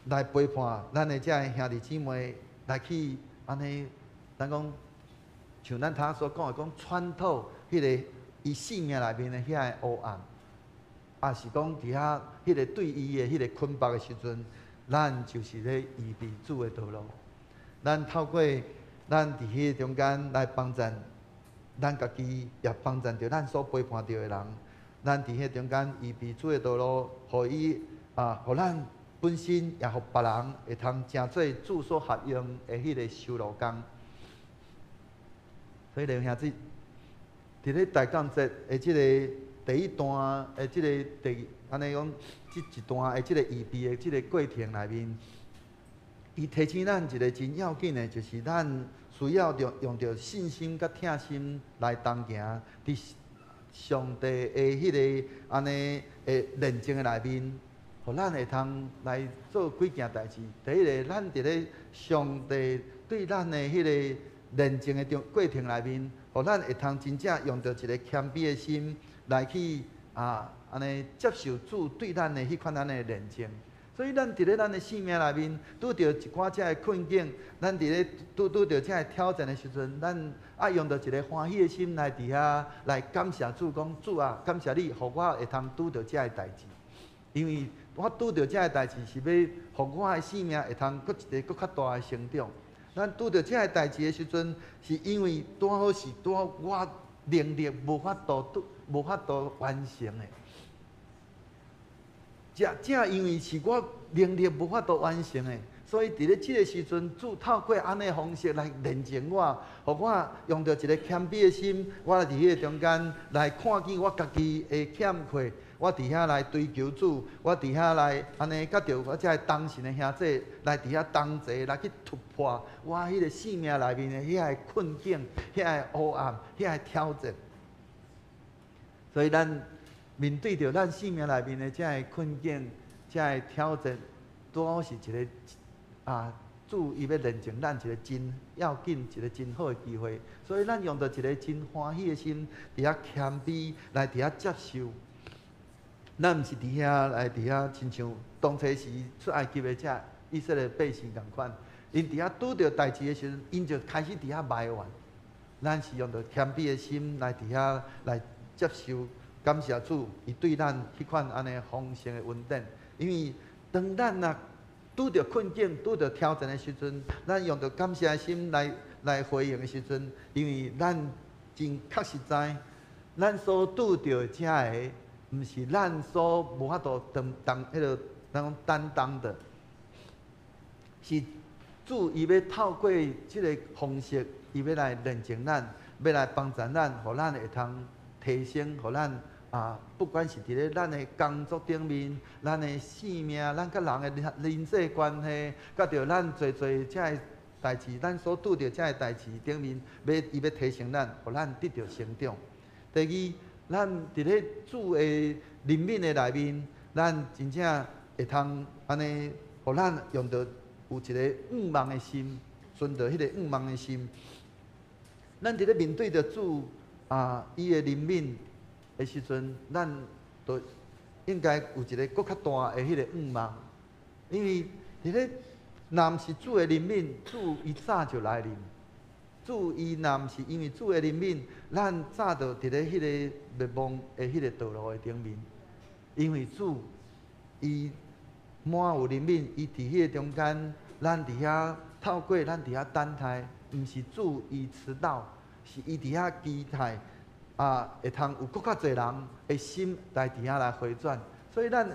來陪伴咱的這个兄弟姊妹來去按呢，咱講像咱頭所講的，講穿透彼个伊生命內面的遐个黑暗，抑是講佇遐彼个對伊的彼个捆綁的時陣，咱就是咧預備主的道路。咱透過咱佇彼個中間來幫贊咱家己，也幫贊著咱所陪伴著的人。咱佇彼中間預備主的道路，予伊予咱本身也予別人會通成做主所合用的彼个修路工。所以弟兄姊，佇咧大降節的這个第一段的這个第，按呢講，這一段的這个預備的這个過程內面，伊提醒咱一个真要緊的，就是咱需要著用著信心佮疼心來同行，佇上帝的彼个按呢的煉淨的內面，予咱會通來做幾件代誌。第一个，咱佇咧上帝對咱的彼个煉淨的中過程內面，予咱會通真正用著一个謙卑的心來去按呢接受主對咱的彼款按呢煉淨。所以咱佇咧咱的生命內面拄著一寡這个困境，咱佇咧拄著這个挑戰的時陣，咱愛用著一个歡喜的心來佇遐來感謝主，講主啊，感謝你，予我會通拄著這个代誌。因為我拄著這个代誌是欲予我的生命會通閣一个閣較大的成長。咱拄著這个代誌的時陣，是因為拄好是拄好我能力無法度完成的。正正因為是我能力無法度完成的，所以佇咧這个時陣，主透過按呢方式來煉淨我，予我用著一个謙卑的心，我佇彼个中間來看見我家己的欠缺，我佇遐來追求主，我佇遐來按呢佮著我這个同神的兄弟來佇遐同齊來去突破我彼个生命內面的遐个困境、遐个黑暗、遐個挑戰。所以咱面對著咱生命內面的這个困境、這个挑戰，拄好是一個主伊欲煉淨咱一個真要緊、一個真好的機會。所以咱用著一個真歡喜的心，佇遐謙卑來佇遐接受。咱毋是佇遐來佇遐，親像當初時出埃及的這以色列百姓仝款，𪜶佇遐拄著代誌的時陣，𪜶就開始佇遐埋怨。咱是用著謙卑的心來佇遐來接受。感謝主，伊對咱彼款按呢豐盛的恩典。因為當咱若拄著困境、拄著挑戰的時陣，咱用著感謝的心來回應的時陣，因為咱真確實知，咱所拄著的這个，毋是咱所無法度擔當彼个，咱講擔當的，是主伊欲透過這个方式，伊欲來煉淨咱，欲來幫助咱，予咱會通提升，予咱不管是佇咧咱的工作頂面，咱的生命，咱佮人的人際關係，佮著咱濟濟這个代誌，咱所拄著這个代誌頂面，欲伊欲提升咱，予咱得著成長。第二，咱佇咧主的憐憫的內面，咱真正會通按呢，予咱用著有一个仰望的心，存著彼个仰望的心。咱佇咧面對著主伊的憐憫的時陣，咱就應該有一個閣較大的彼個願望，因為佇咧若毋是主的憐憫，主伊早就來臨。主伊若毋是因為主的憐憫，咱早就佇咧彼個滅亡的彼個道路的頂面。因為主伊滿有憐憫，伊佇彼個中間，咱佇遐透過咱佇遐等待，毋是主伊遲到，是伊佇遐期待啊，會通有閣較濟人的心來佇遐來回轉。所以咱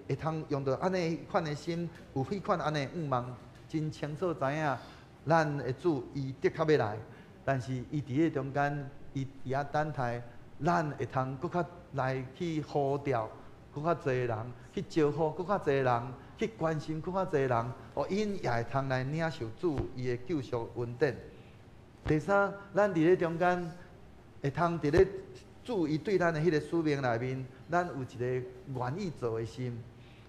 會通用著按呢款的心，有彼款按呢願望，真清楚知影，咱的主伊的確欲來，但是伊佇彼個中間，伊佇遐等待，咱會通閣較來去呼召閣較濟人，去招呼閣較濟人，去關心閣較濟人，予𪜶也會通來領受主伊的救贖恩典。第三，咱佇咧中間會通佇咧主伊對咱的彼個使命內面，咱有一個願意做的心，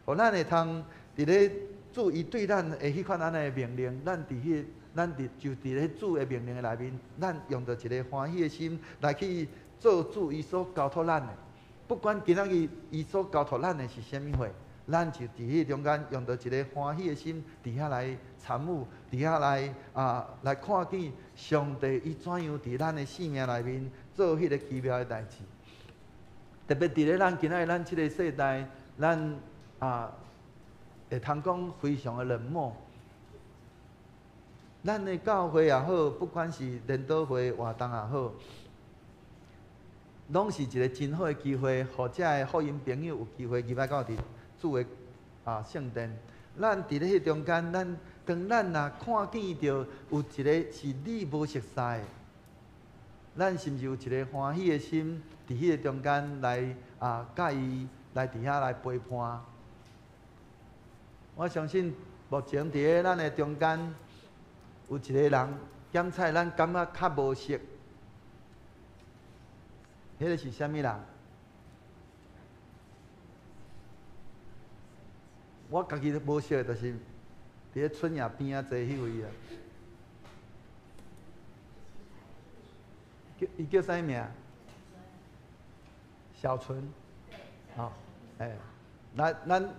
予咱會通佇咧主伊對咱的彼款按呢的命令，咱佇就佇咧主的命令的內面，咱用著一個歡喜的心來去做主伊所交託咱的。不管今仔日伊所交託咱的是啥物貨，咱就佇彼中間用著一個歡喜的心，佇遐來參與，佇遐來啊來看見上帝伊怎樣佇咱的生命內面做彼個奇妙的代誌。特別佇咧咱今仔日咱這個世代，咱啊會通講非常的冷漠。咱的教會也好，不管是練道會活動也好，攏是一個真好的機會，予遮的福音朋友有機會入來到佇主的啊聖殿。咱佇咧彼中間，咱當咱若看見著有一個是你無熟似的，咱是毋是有一個歡喜的心，佇彼個中間來啊，佮伊來佇遐來陪伴？我相信目前佇咧咱的中間，有一個人，檢採咱感覺較無熟，彼個是啥物人？我家己都無熟，就是佇咧春野邊仔坐彼位啊。叫伊叫啥名？小純。好，欸，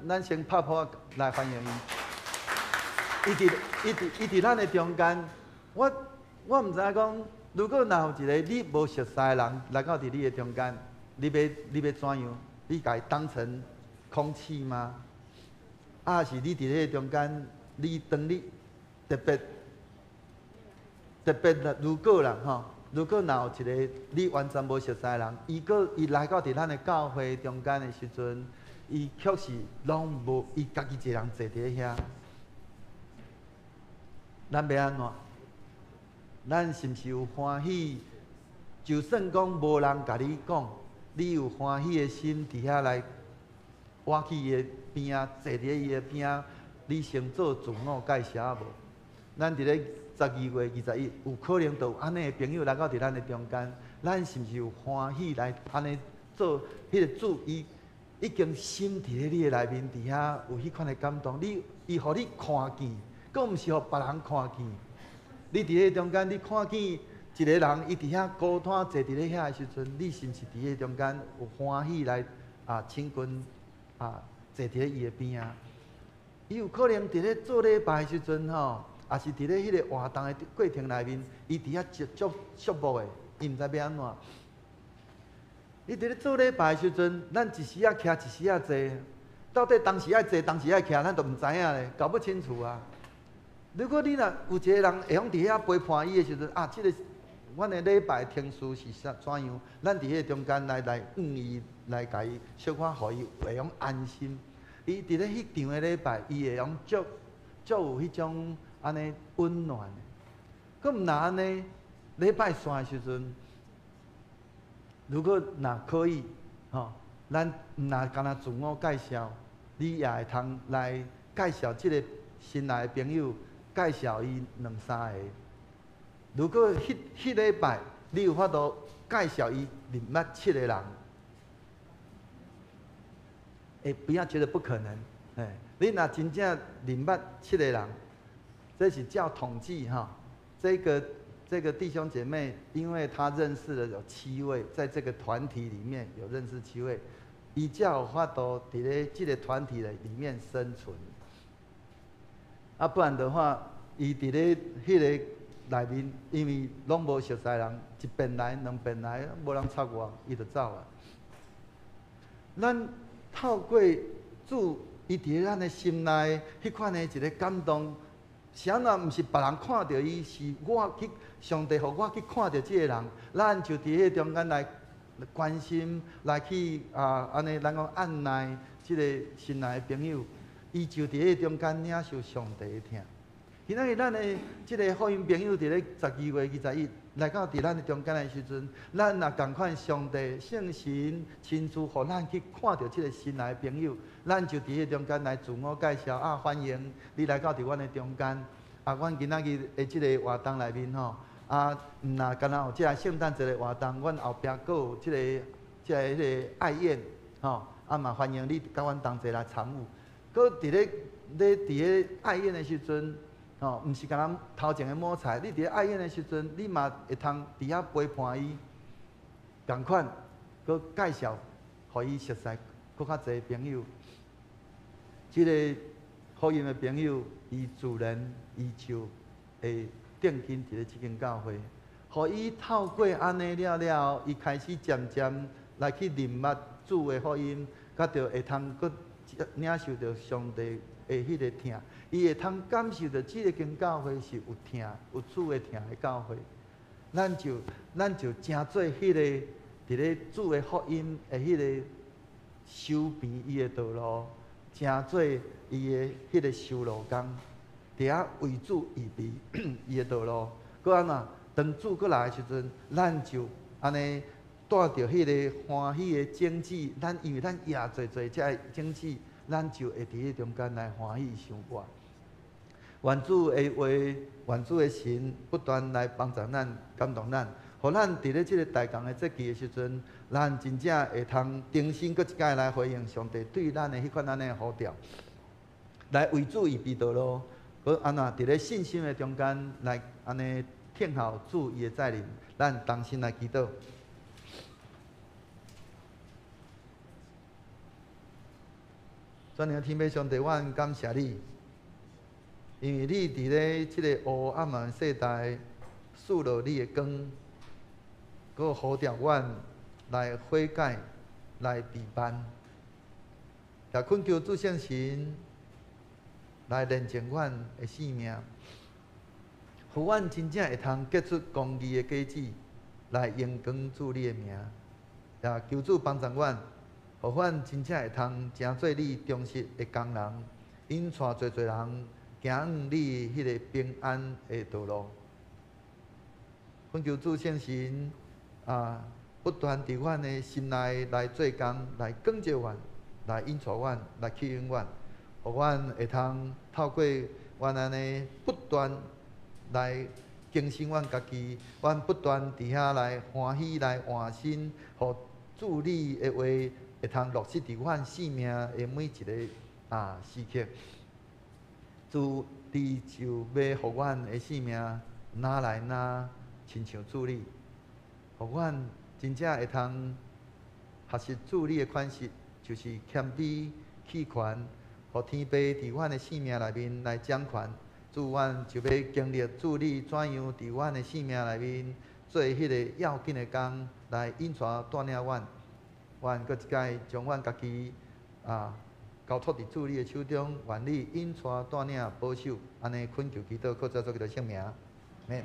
咱先拍噗仔來歡迎伊。伊佇咱的中間，我毋知影講，如果若有一個你無熟似的人來到佇你的中間，你欲怎樣？你共伊當成空氣嗎？啊，是你佇彼個中間，你當你特別特別，如果啦吼，如果若有一個你完全無熟似的人，伊閣伊來到佇咱的教會中間的時陣，伊卻是攏無，伊家己一個人坐佇咧遐。咱欲按怎？咱是毋是有歡喜？就算講無人共你講，你有歡喜的心佇遐來倚去伊的邊仔，坐佇伊的邊仔，你先做自我介紹無？咱佇咧12月21，有可能就有按呢的朋友來到佇咱的中間，咱是毋是有歡喜來按呢做？彼個主伊已經心佇咧你的內面，佇遐有彼款的感動，你伊予你看見。閣毋是予別人看見，你佇彼中間，你看見一個人，伊佇遐孤單坐佇咧遐的時陣，你是毋是佇彼中間有歡喜來啊親近啊坐佇咧伊的邊仔？伊有可能佇咧做禮拜的時陣吼，也是佇咧彼個活動的過程內面，伊佇遐足寂寞的，伊毋知欲按怎。伊佇咧做禮拜的時陣，咱一時仔徛，一時仔坐，到底當時愛坐，當時愛徛，咱都毋知影咧，搞不清楚啊。如果你若有一個人會用佇遐陪伴伊的時陣，啊，這個阮的禮拜程序是啥怎樣？咱佇彼個中間來向伊來共伊小可予伊會用安心。伊佇咧彼場的禮拜，伊會用足足有彼種按呢溫暖的。閣毋若按呢禮拜散的時陣，如果若可以，吼，咱毋若干焦自我介紹，你也會通來介紹這個新來的朋友。介紹伊兩三个。如果彼彼禮拜你有法度介紹伊認捌七個人，欸，不要覺得不可能，欸，你若真正認捌七個人，這是照統計哈。這個弟兄姐妹，因為他認識了有七位，在這個團體裡面有認識七位，伊才有法度佇咧這个團體的裡面生存。啊，不然的話，伊佇咧彼个內面，因為攏無熟似人，一遍來兩遍來，無人插我，伊就走啊。咱透過主，伊佇咧咱的心內，彼款的一个感動，是按怎？毋是別人看著伊，是我去上帝予我去看著這个人，咱就佇彼个中間來關心，來去啊，按呢咱講按捺這个新來的朋友，伊就佇彼個中間領受上帝的疼。今仔日咱的這个福音朋友佇咧12月21來到佇咱的中間的時陣，咱若仝款上帝聖神親自予咱去看著這个新來的朋友，咱就佇彼個中間來自我介紹啊，歡迎你來到佇阮的中間。啊，阮今仔日的這个活動內面吼，啊，毋若干焦有這个聖誕節的活動，阮後壁閣有這个彼个愛宴，吼，啊嘛歡迎你佮阮同齊來參與。閣佇咧你佇咧愛宴的時陣，吼，毋是干焦頭前的抹菜，你佇咧愛宴的時陣，你嘛會通佇遐陪伴伊，仝款，閣介紹，予伊熟似閣較濟朋友。這个福音的朋友，伊自然伊就會定睛佇咧這間教會，予伊透過按呢了了，伊開始漸漸來去認捌主的福音，佮著會通閣領受著上帝的彼个疼，伊會通感受著這个間教會是有疼、有主的疼的教會。咱就成做彼个佇咧主的福音的彼个修平伊的道路，成做伊的彼个修路工，佇遐為主預備伊的道路。閣按怎？當主閣來的時陣，咱就按呢帶著彼个歡喜的種子，咱因為咱攑濟濟這个種子，咱就會佇彼中間來歡喜生活。願主的話，願主的神不斷來幫助咱、感動咱，予咱佇咧這个大同的節期的時陣，咱真正會通重新閣一擺來回應上帝對咱的彼款按呢呼召，來為主預備道路，閣按怎佇咧信心的中間來按呢聽候主伊的再臨，咱同心來祈禱。全能天父上帝，阮感謝你，因為你佇咧這个黑暗的世代，賜落你的光，閣呼召阮來悔改、來避難，也懇求主聖神來煉淨阮的生命，予阮真正會通結出公義的果子，來榮光主你的名。也求主幫助阮，予阮真正會通成做你忠實的工人，引帶濟濟人行往你彼个平安的道路。懇求主聖神啊，不斷佇阮的心內來做工，來光照阮，來引帶阮，來吸引阮，予阮會通透過阮按呢不斷來更新阮家己，阮不斷佇遐來歡喜來換新，予主你的話會通落實佇阮生命的每一个時刻。主，你就欲予阮的生命愈來愈親像主你，予阮真正會通學習主你的款式，就是謙卑棄權，予天父佇阮的生命內面來掌權。主，阮就欲經歷主你怎樣佇阮的生命內面做彼个要緊的工，來引帶帶領阮。阮閣一擺將阮家己交託佇主你的手中，願你引帶帶領保守，按呢懇求祈禱，靠主耶穌基督聖名，阿們。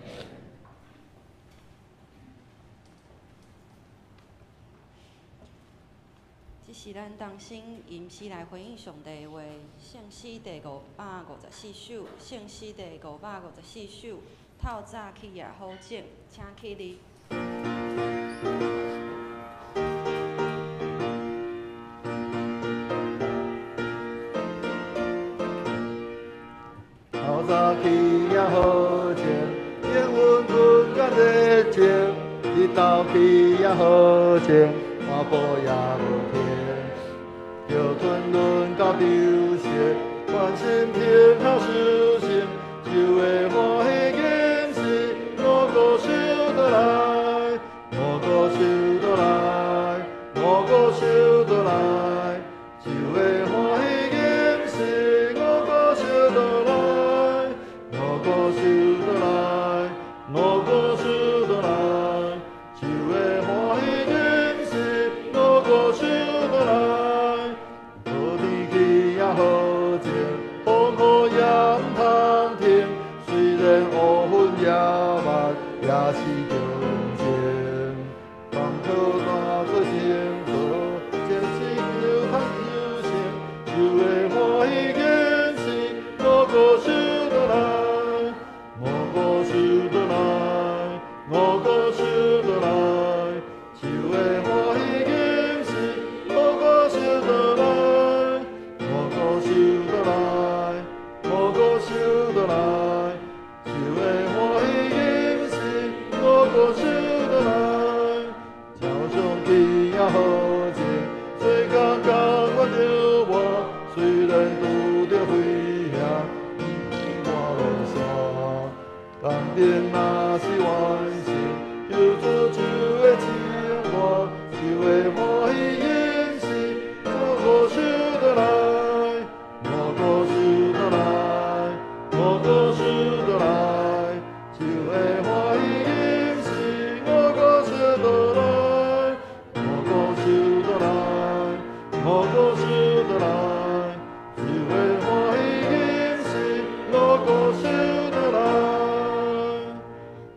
這是咱同心吟詩來回應上帝的話，聖詩第554首，聖詩第554首，透早起也好種，請起立。透早起也好種，天温温甲熱情，日頭起也好種，半晡也無停。叫吞轮到丢失，关心天下事情，就會歡喜見識，五穀收倒來，五穀收倒來，五穀收倒來。倒來，就會歡喜吟詩，五穀收倒來，五穀收倒來，五穀收倒來，就會歡喜吟詩，五穀收倒來。好天氣也好晴，風雨也毋通停，雖然烏雲也密，也是強晴。當初大出生，做一次求通求成，就會歡喜吟詩，五穀收倒來，五穀收倒來，五穀收倒來，就會歡喜吟詩，五穀收倒來，五穀收倒來，五穀收倒來，就會歡喜吟詩，五穀收倒來。早上起也好晴，做工甘願著活，雖然拄著危險，我落山，工程若是完成，求主就會稱我，就會歡喜吟詩，五穀收倒來，五穀收倒來，五穀收倒來，就會歡喜吟詩，五穀收倒來，五穀收倒來，五穀收倒來，就會歡喜吟詩，五穀收倒來。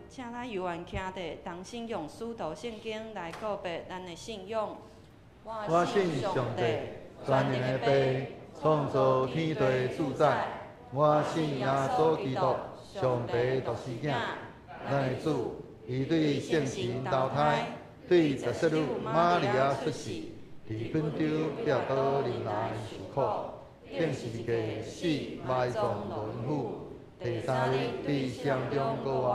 請咱猶原徛佇同心用使徒聖經來告白咱的信仰。我信上帝，全能的父，創造天地主宰。我信耶穌基督，上帝獨生囝，咱的主，伊對聖神投胎，對十色女瑪利亞出世，佇本丟彼拉多忍難受苦，釘十字架死埋葬輪斧，第三日對死人中復活，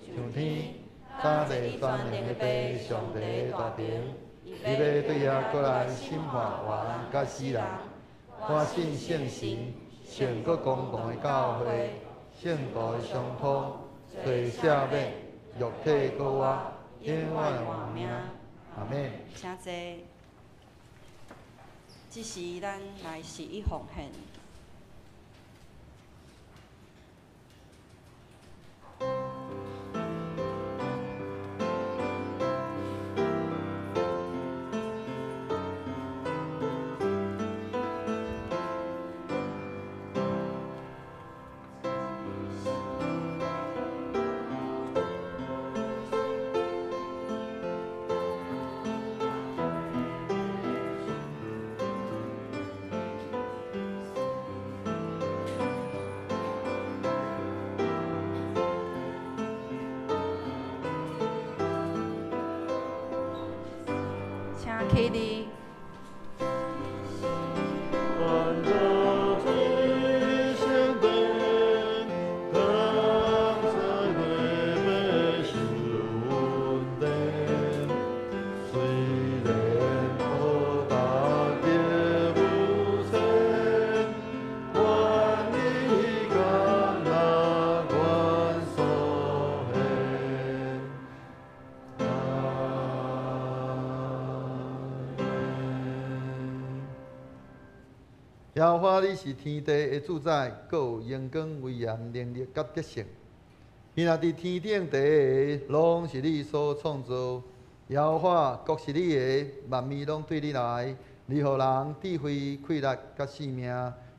上天，三地全能的父，上帝大能，伊欲對遐閣來審判活人佮死人。我信聖神，聖閣公同的教會，聖徒的相通，罪赦免，肉體復活，永遠的活命。阿們。請坐。這時，咱來十一奉獻。請起立。願做水聖殿，剛才禮拜是恩典，雖然無達得無仙，願你甘納阮所獻。阿們。耶和華，你是天地的主宰，閣有榮光、威嚴、能力佮得勝。伊若佇天頂地下，攏是你所創造。耶和華，國是你的，萬物攏對你來。你予人智慧、氣力佮性命，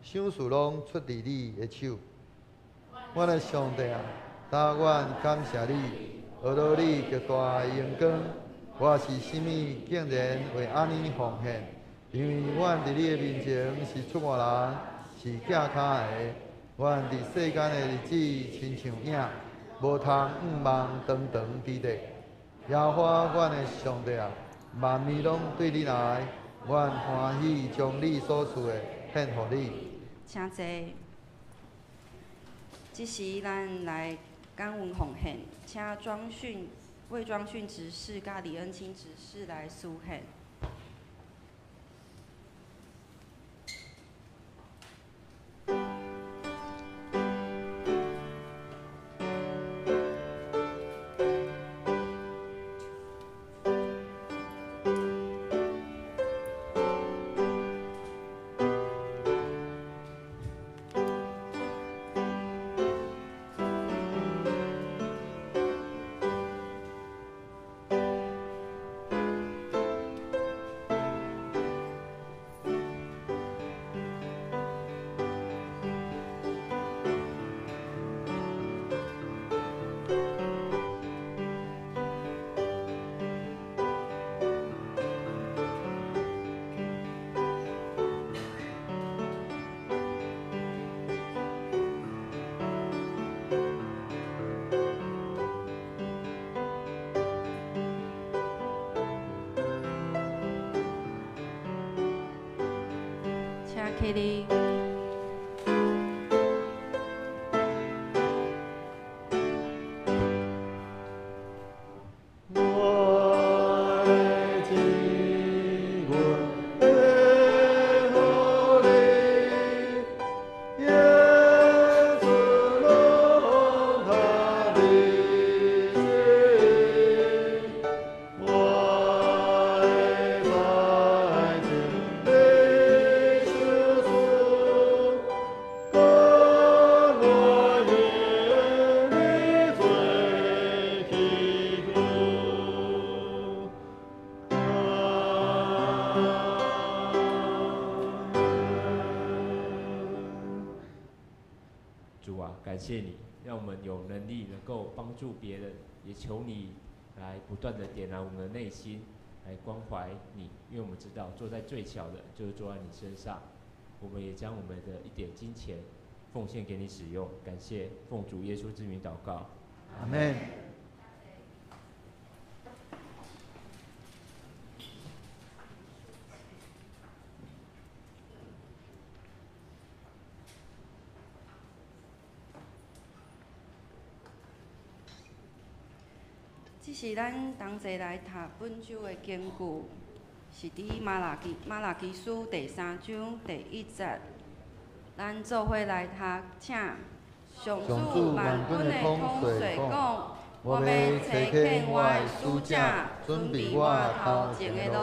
賞賜攏出佇你的手。阮的上帝啊，答阮感謝你，學到你極大的榮光。我是啥物，竟然會按呢奉獻？因為阮佇你的面前是出外人，是寄跤的。阮佇世間的日子親像影，無通向望長長之地。耶和華，阮的上帝啊，萬物攏對你來，阮歡喜將你所賜的獻予你。請坐。這時，咱來感恩奉獻，請莊訓、魏莊訓執事佮李恩清執事來司獻。請起立。感謝你，讓我們有能力能夠幫助別人，也求你來不斷的點燃我們的內心，來關懷你，因為我們知道坐在最小的就是坐在你身上。我們也將我們的一點金錢奉獻給你使用，感謝奉主耶穌之名禱告，阿們。這是咱同齊來讀本周的經句，是佇瑪拉基書第三章第一節。咱做伙來讀，請上主萬軍的統帥講：我欲差遣我的使者，準備我頭前的路。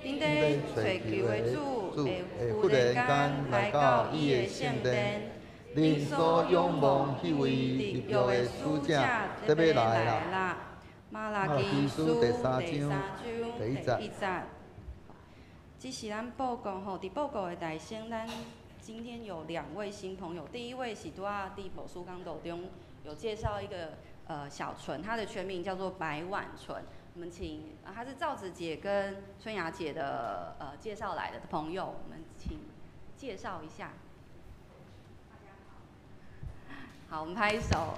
恁咧揣求的主會忽然間來到伊的聖殿，恁所仰望彼位立約的使者，得欲來啦。瑪拉基書第三章第一節。這是咱報告吼，佇報告的大先，咱今天有兩位新朋友。第一位是拄仔佇牧師講道中有介紹一個小純，她的全名叫做白婉純。我們請，她是趙子姐跟春芽姐的介紹來的朋友，我們請介紹一下。好，我們拍手。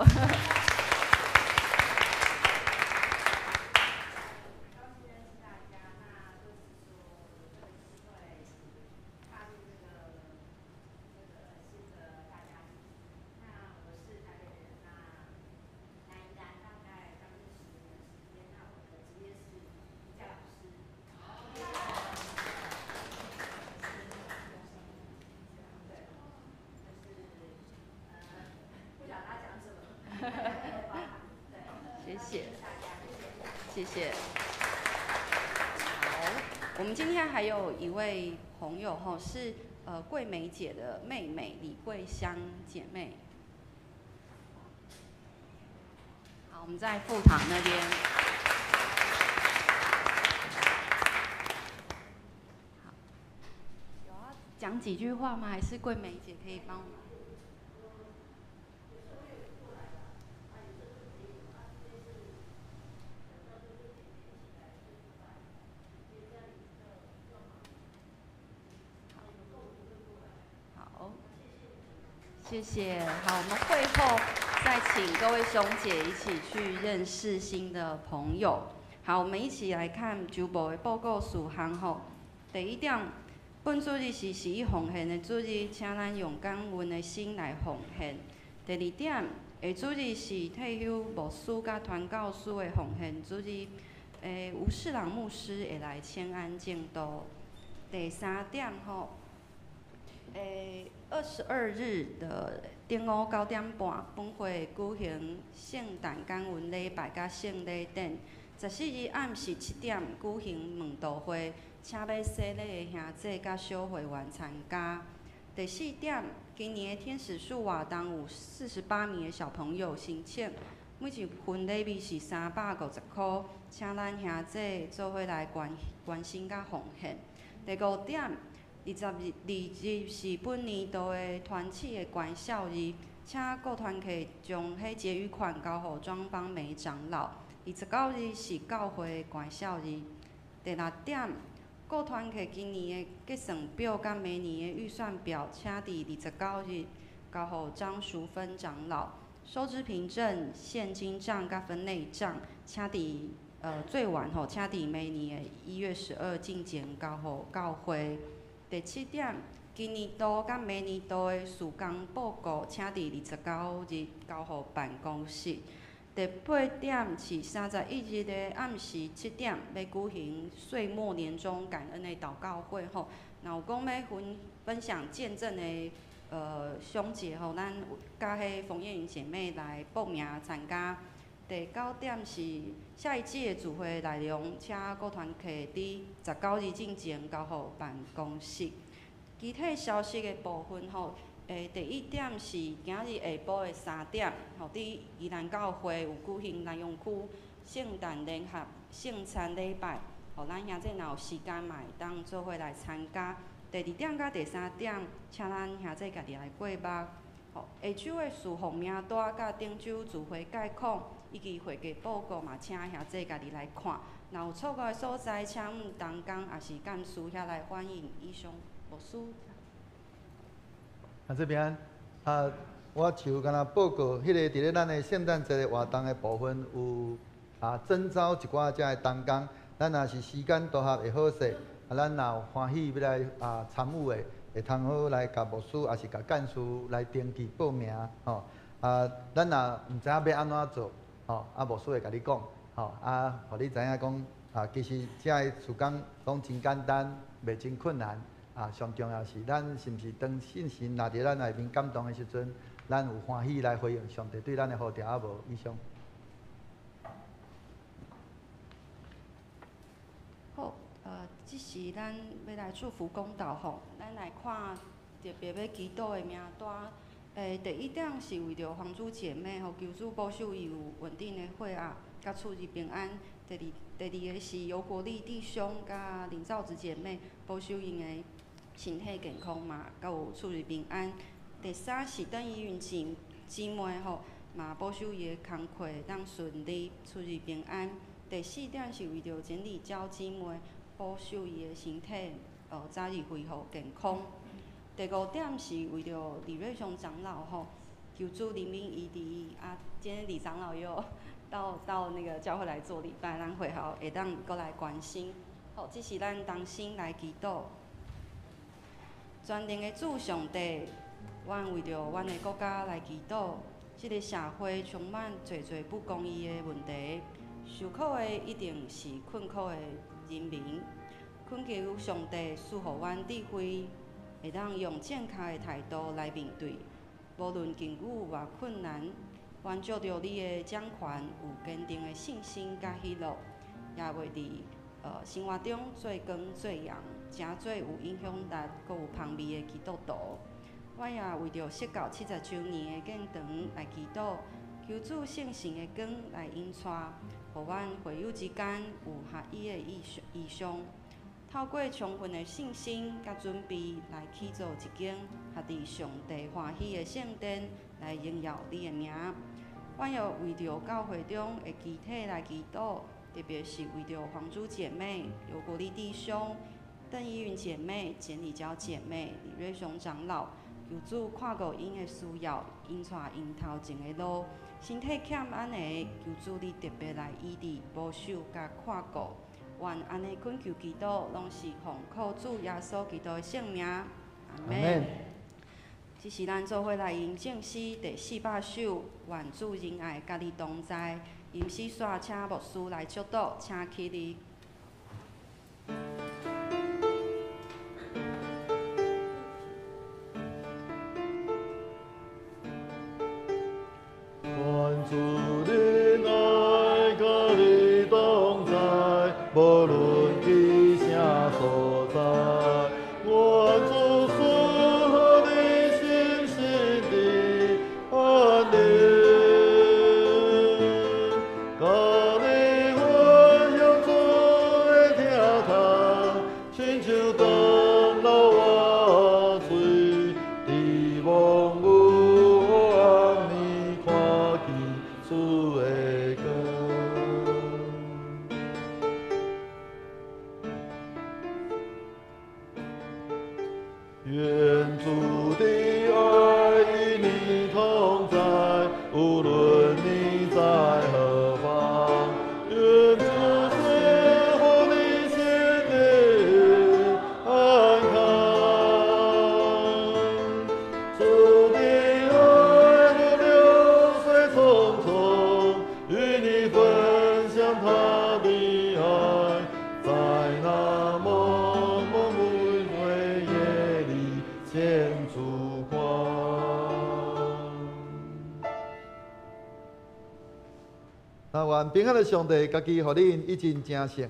謝謝。好，我們今天還有一位朋友吼，是桂梅姐的妹妹李桂香姐妹。好，我們在副堂那邊。好，有要講幾句話嗎？還是桂梅姐可以幫我們？謝謝。好，我們會後再請各位兄姐一起去認識新的朋友。好，我們一起來看週報的報告事項吼。第一點，本主日是十一奉獻的主日，請咱用感恩的心來奉獻。第二點，下主日是退休牧師佮傳教師的奉獻主日，吳世朗牧師會來千安證道。第三點吼，22日的中午9點半，本會舉行聖誕感恩禮拜佮聖禮典。14日暗時7點舉行問道會，請欲洗禮的兄弟佮小會員參加。第四點，今年的天使樹活動有48名的小朋友申請，每一份禮物是350箍，請咱兄弟做伙來關心佮奉獻。第五點，22日是本年度的團契的關孝日，請各團契將彼結餘款交予莊邦梅長老。29日是教會的關孝日。第六點，各團契今年的結算表佮明年的預算表，請佇29日交予張淑芬長老。收支憑證、現金帳佮分類帳，請佇最晚吼，請佇明年的1月12進前交予教會。第七點，今年度佮明年度的事工报告，请佇29日交予办公室。第八點是31日的暗時7點，欲舉行歲末年終感恩的禱告會吼。若有講欲分享見證的兄姐吼，咱佮彼馮燕雲姐妹來報名參加。第九點是下一季的聚會內容，請各團契佇19日進前交予辦公室。其他消息的部分吼，第一點是今日下晡的3點，吼，佇宜蘭教會有舉行南洋區聖誕聯合聖餐禮拜，予咱兄弟若有時間嘛會當做伙來參加。第二點佮第三點，請咱兄弟家己來過目。吼，下週的事奉名單佮頂週聚會概況以及會計報告嘛，請兄弟家己來看。若有錯誤的所在，請同工抑是幹事遐來反映。以上，牧師。啊，這邊啊，我就敢若報告，彼個佇咧咱的聖誕節的活動的部分有啊徵召一寡遮的同工，咱若是時間都合會好勢，啊，咱若有歡喜欲來啊參與的，會通好來共牧師，抑是共幹事來登記報名，吼。啊，咱若毋知影欲按怎做，吼，啊，牧師會共你講，吼，啊，予你知影講，啊，其實遮的事工攏真簡單，袂真困難。啊，上重要是咱是毋是當聖神若佇咱內面感動的時陣，咱有歡喜來回應上帝對咱的呼召啊無？以上。好，這是咱欲來祝福講道吼，咱來看特別欲祈禱的名單。第一點是為著黃主姐妹吼，求主保守伊有穩定的血壓，佮出入平安。第二个是尤國立弟兄佮林兆子姐妹，保守𪜶的身體健康嘛，閣有出入平安。第三是鄧依雲姊妹吼，嘛保守伊的工課會當順利出入平安。第四點是為著簡麗嬌姊妹，保守伊的身體，早日恢復健康。第五點是為著李瑞雄長老吼，求主憐憫伊佇啊，今天李長老又到那個教會來做禮拜，咱會後會當閣來關心。好，這是咱同心來祈禱。全能的主上帝，阮為著阮的國家來祈禱。這个社會充滿濟濟不公義的問題，受苦的一定是困苦的人民。懇求上帝賜予阮智慧，會當用正確的態度來面對，無論境遇偌困難，阮藉著你的掌權，有堅定的信心佮喜樂，也袂佇生活中做光做鹽，成做有影響力、閣有芳味的基督徒。阮也為著釋教70週年的建堂來祈禱，求主聖神的光來引帶，予阮會友之間有合一的異象。透過充分的信心佮準備，來起造一間合佇上帝歡喜的聖殿，來榮耀你的名。阮也為著教會中的肢體來祈禱，特別是為著黃珠姐妹、尤國立弟兄、鄧依雲姐妹、簡麗嬌姐妹、李瑞雄長老，求主看顧𪜶的需要，引帶𪜶頭前的路，身體欠安的，求主你特別來醫治、保守佮看顧。願按呢懇求祈禱，攏是奉靠主耶穌基督的聖名。阿們。這是咱做伙來吟聖詩第400首，願主仁愛佮你同在。吟詩煞請牧師來祝禱，請起立。願主仁愛佮你同在，無論去啥所在，願主賜予你心心的安寧，佮你分享主的疼痛，親像長老活水，佇茫無暗暝看見主的光。願主的愛與你同在，無論你在何方。願主賜福你心靈安康，願平安的上帝家己予恁一盡成聖，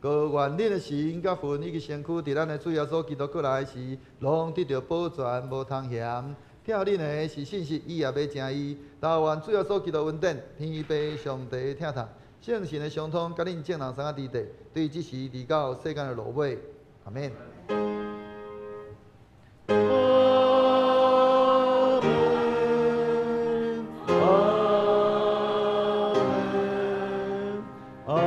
閣願恁的心佮魂以及身軀，佇咱的主耶穌基督閣來時，攏得著保全，無通嫌。疼恁的是信實，伊也欲成伊。但願主耶穌基督恩典，天父上帝的疼痛，聖神的相通，佮恁眾人三個佇地，對這時直到世間的落尾。阿們。阿們，阿們，阿們。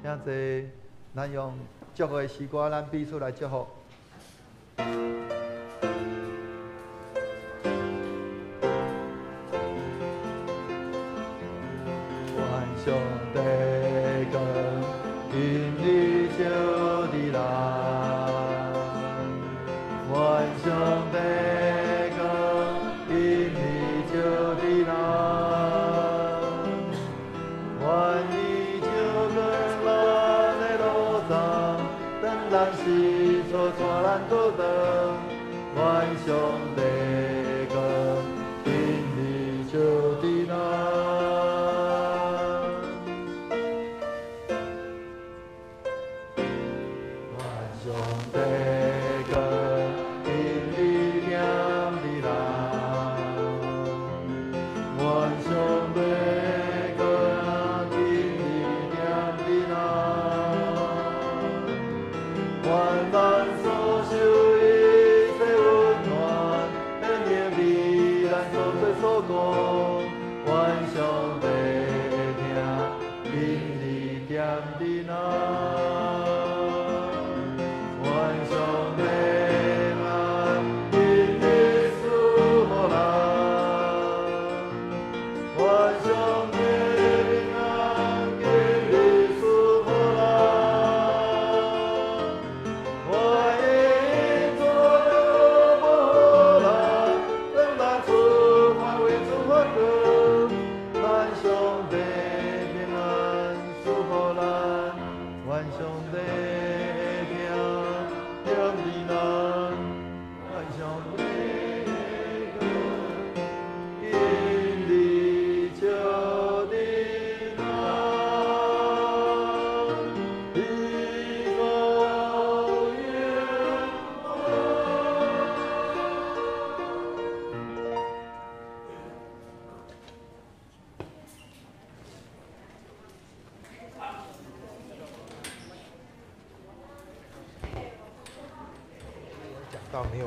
請坐，咱用祝福的詩歌，咱彼此來祝福。願上帝光引你照佇咱，願上帝光引你照佇咱，願伊照光咱的路途，當咱失措，帶咱倒轉。願上帝光引你照佇咱。願上帝光引你踮佇咱，願上帝光引你踮佇咱，願咱所受一切溫暖，顯明佇咱所做所講，願上帝的疼引你踮佇咱。願上帝愛引你賜予咱，願上帝平安引你賜予咱，願伊做保護咱，當咱出發為主發光，願上帝平安賜予咱，願上帝的疼踮佇咱，願上帝的光引你照佇咱，直到永遠。講到沒有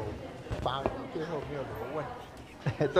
發，最後沒有留問題。對。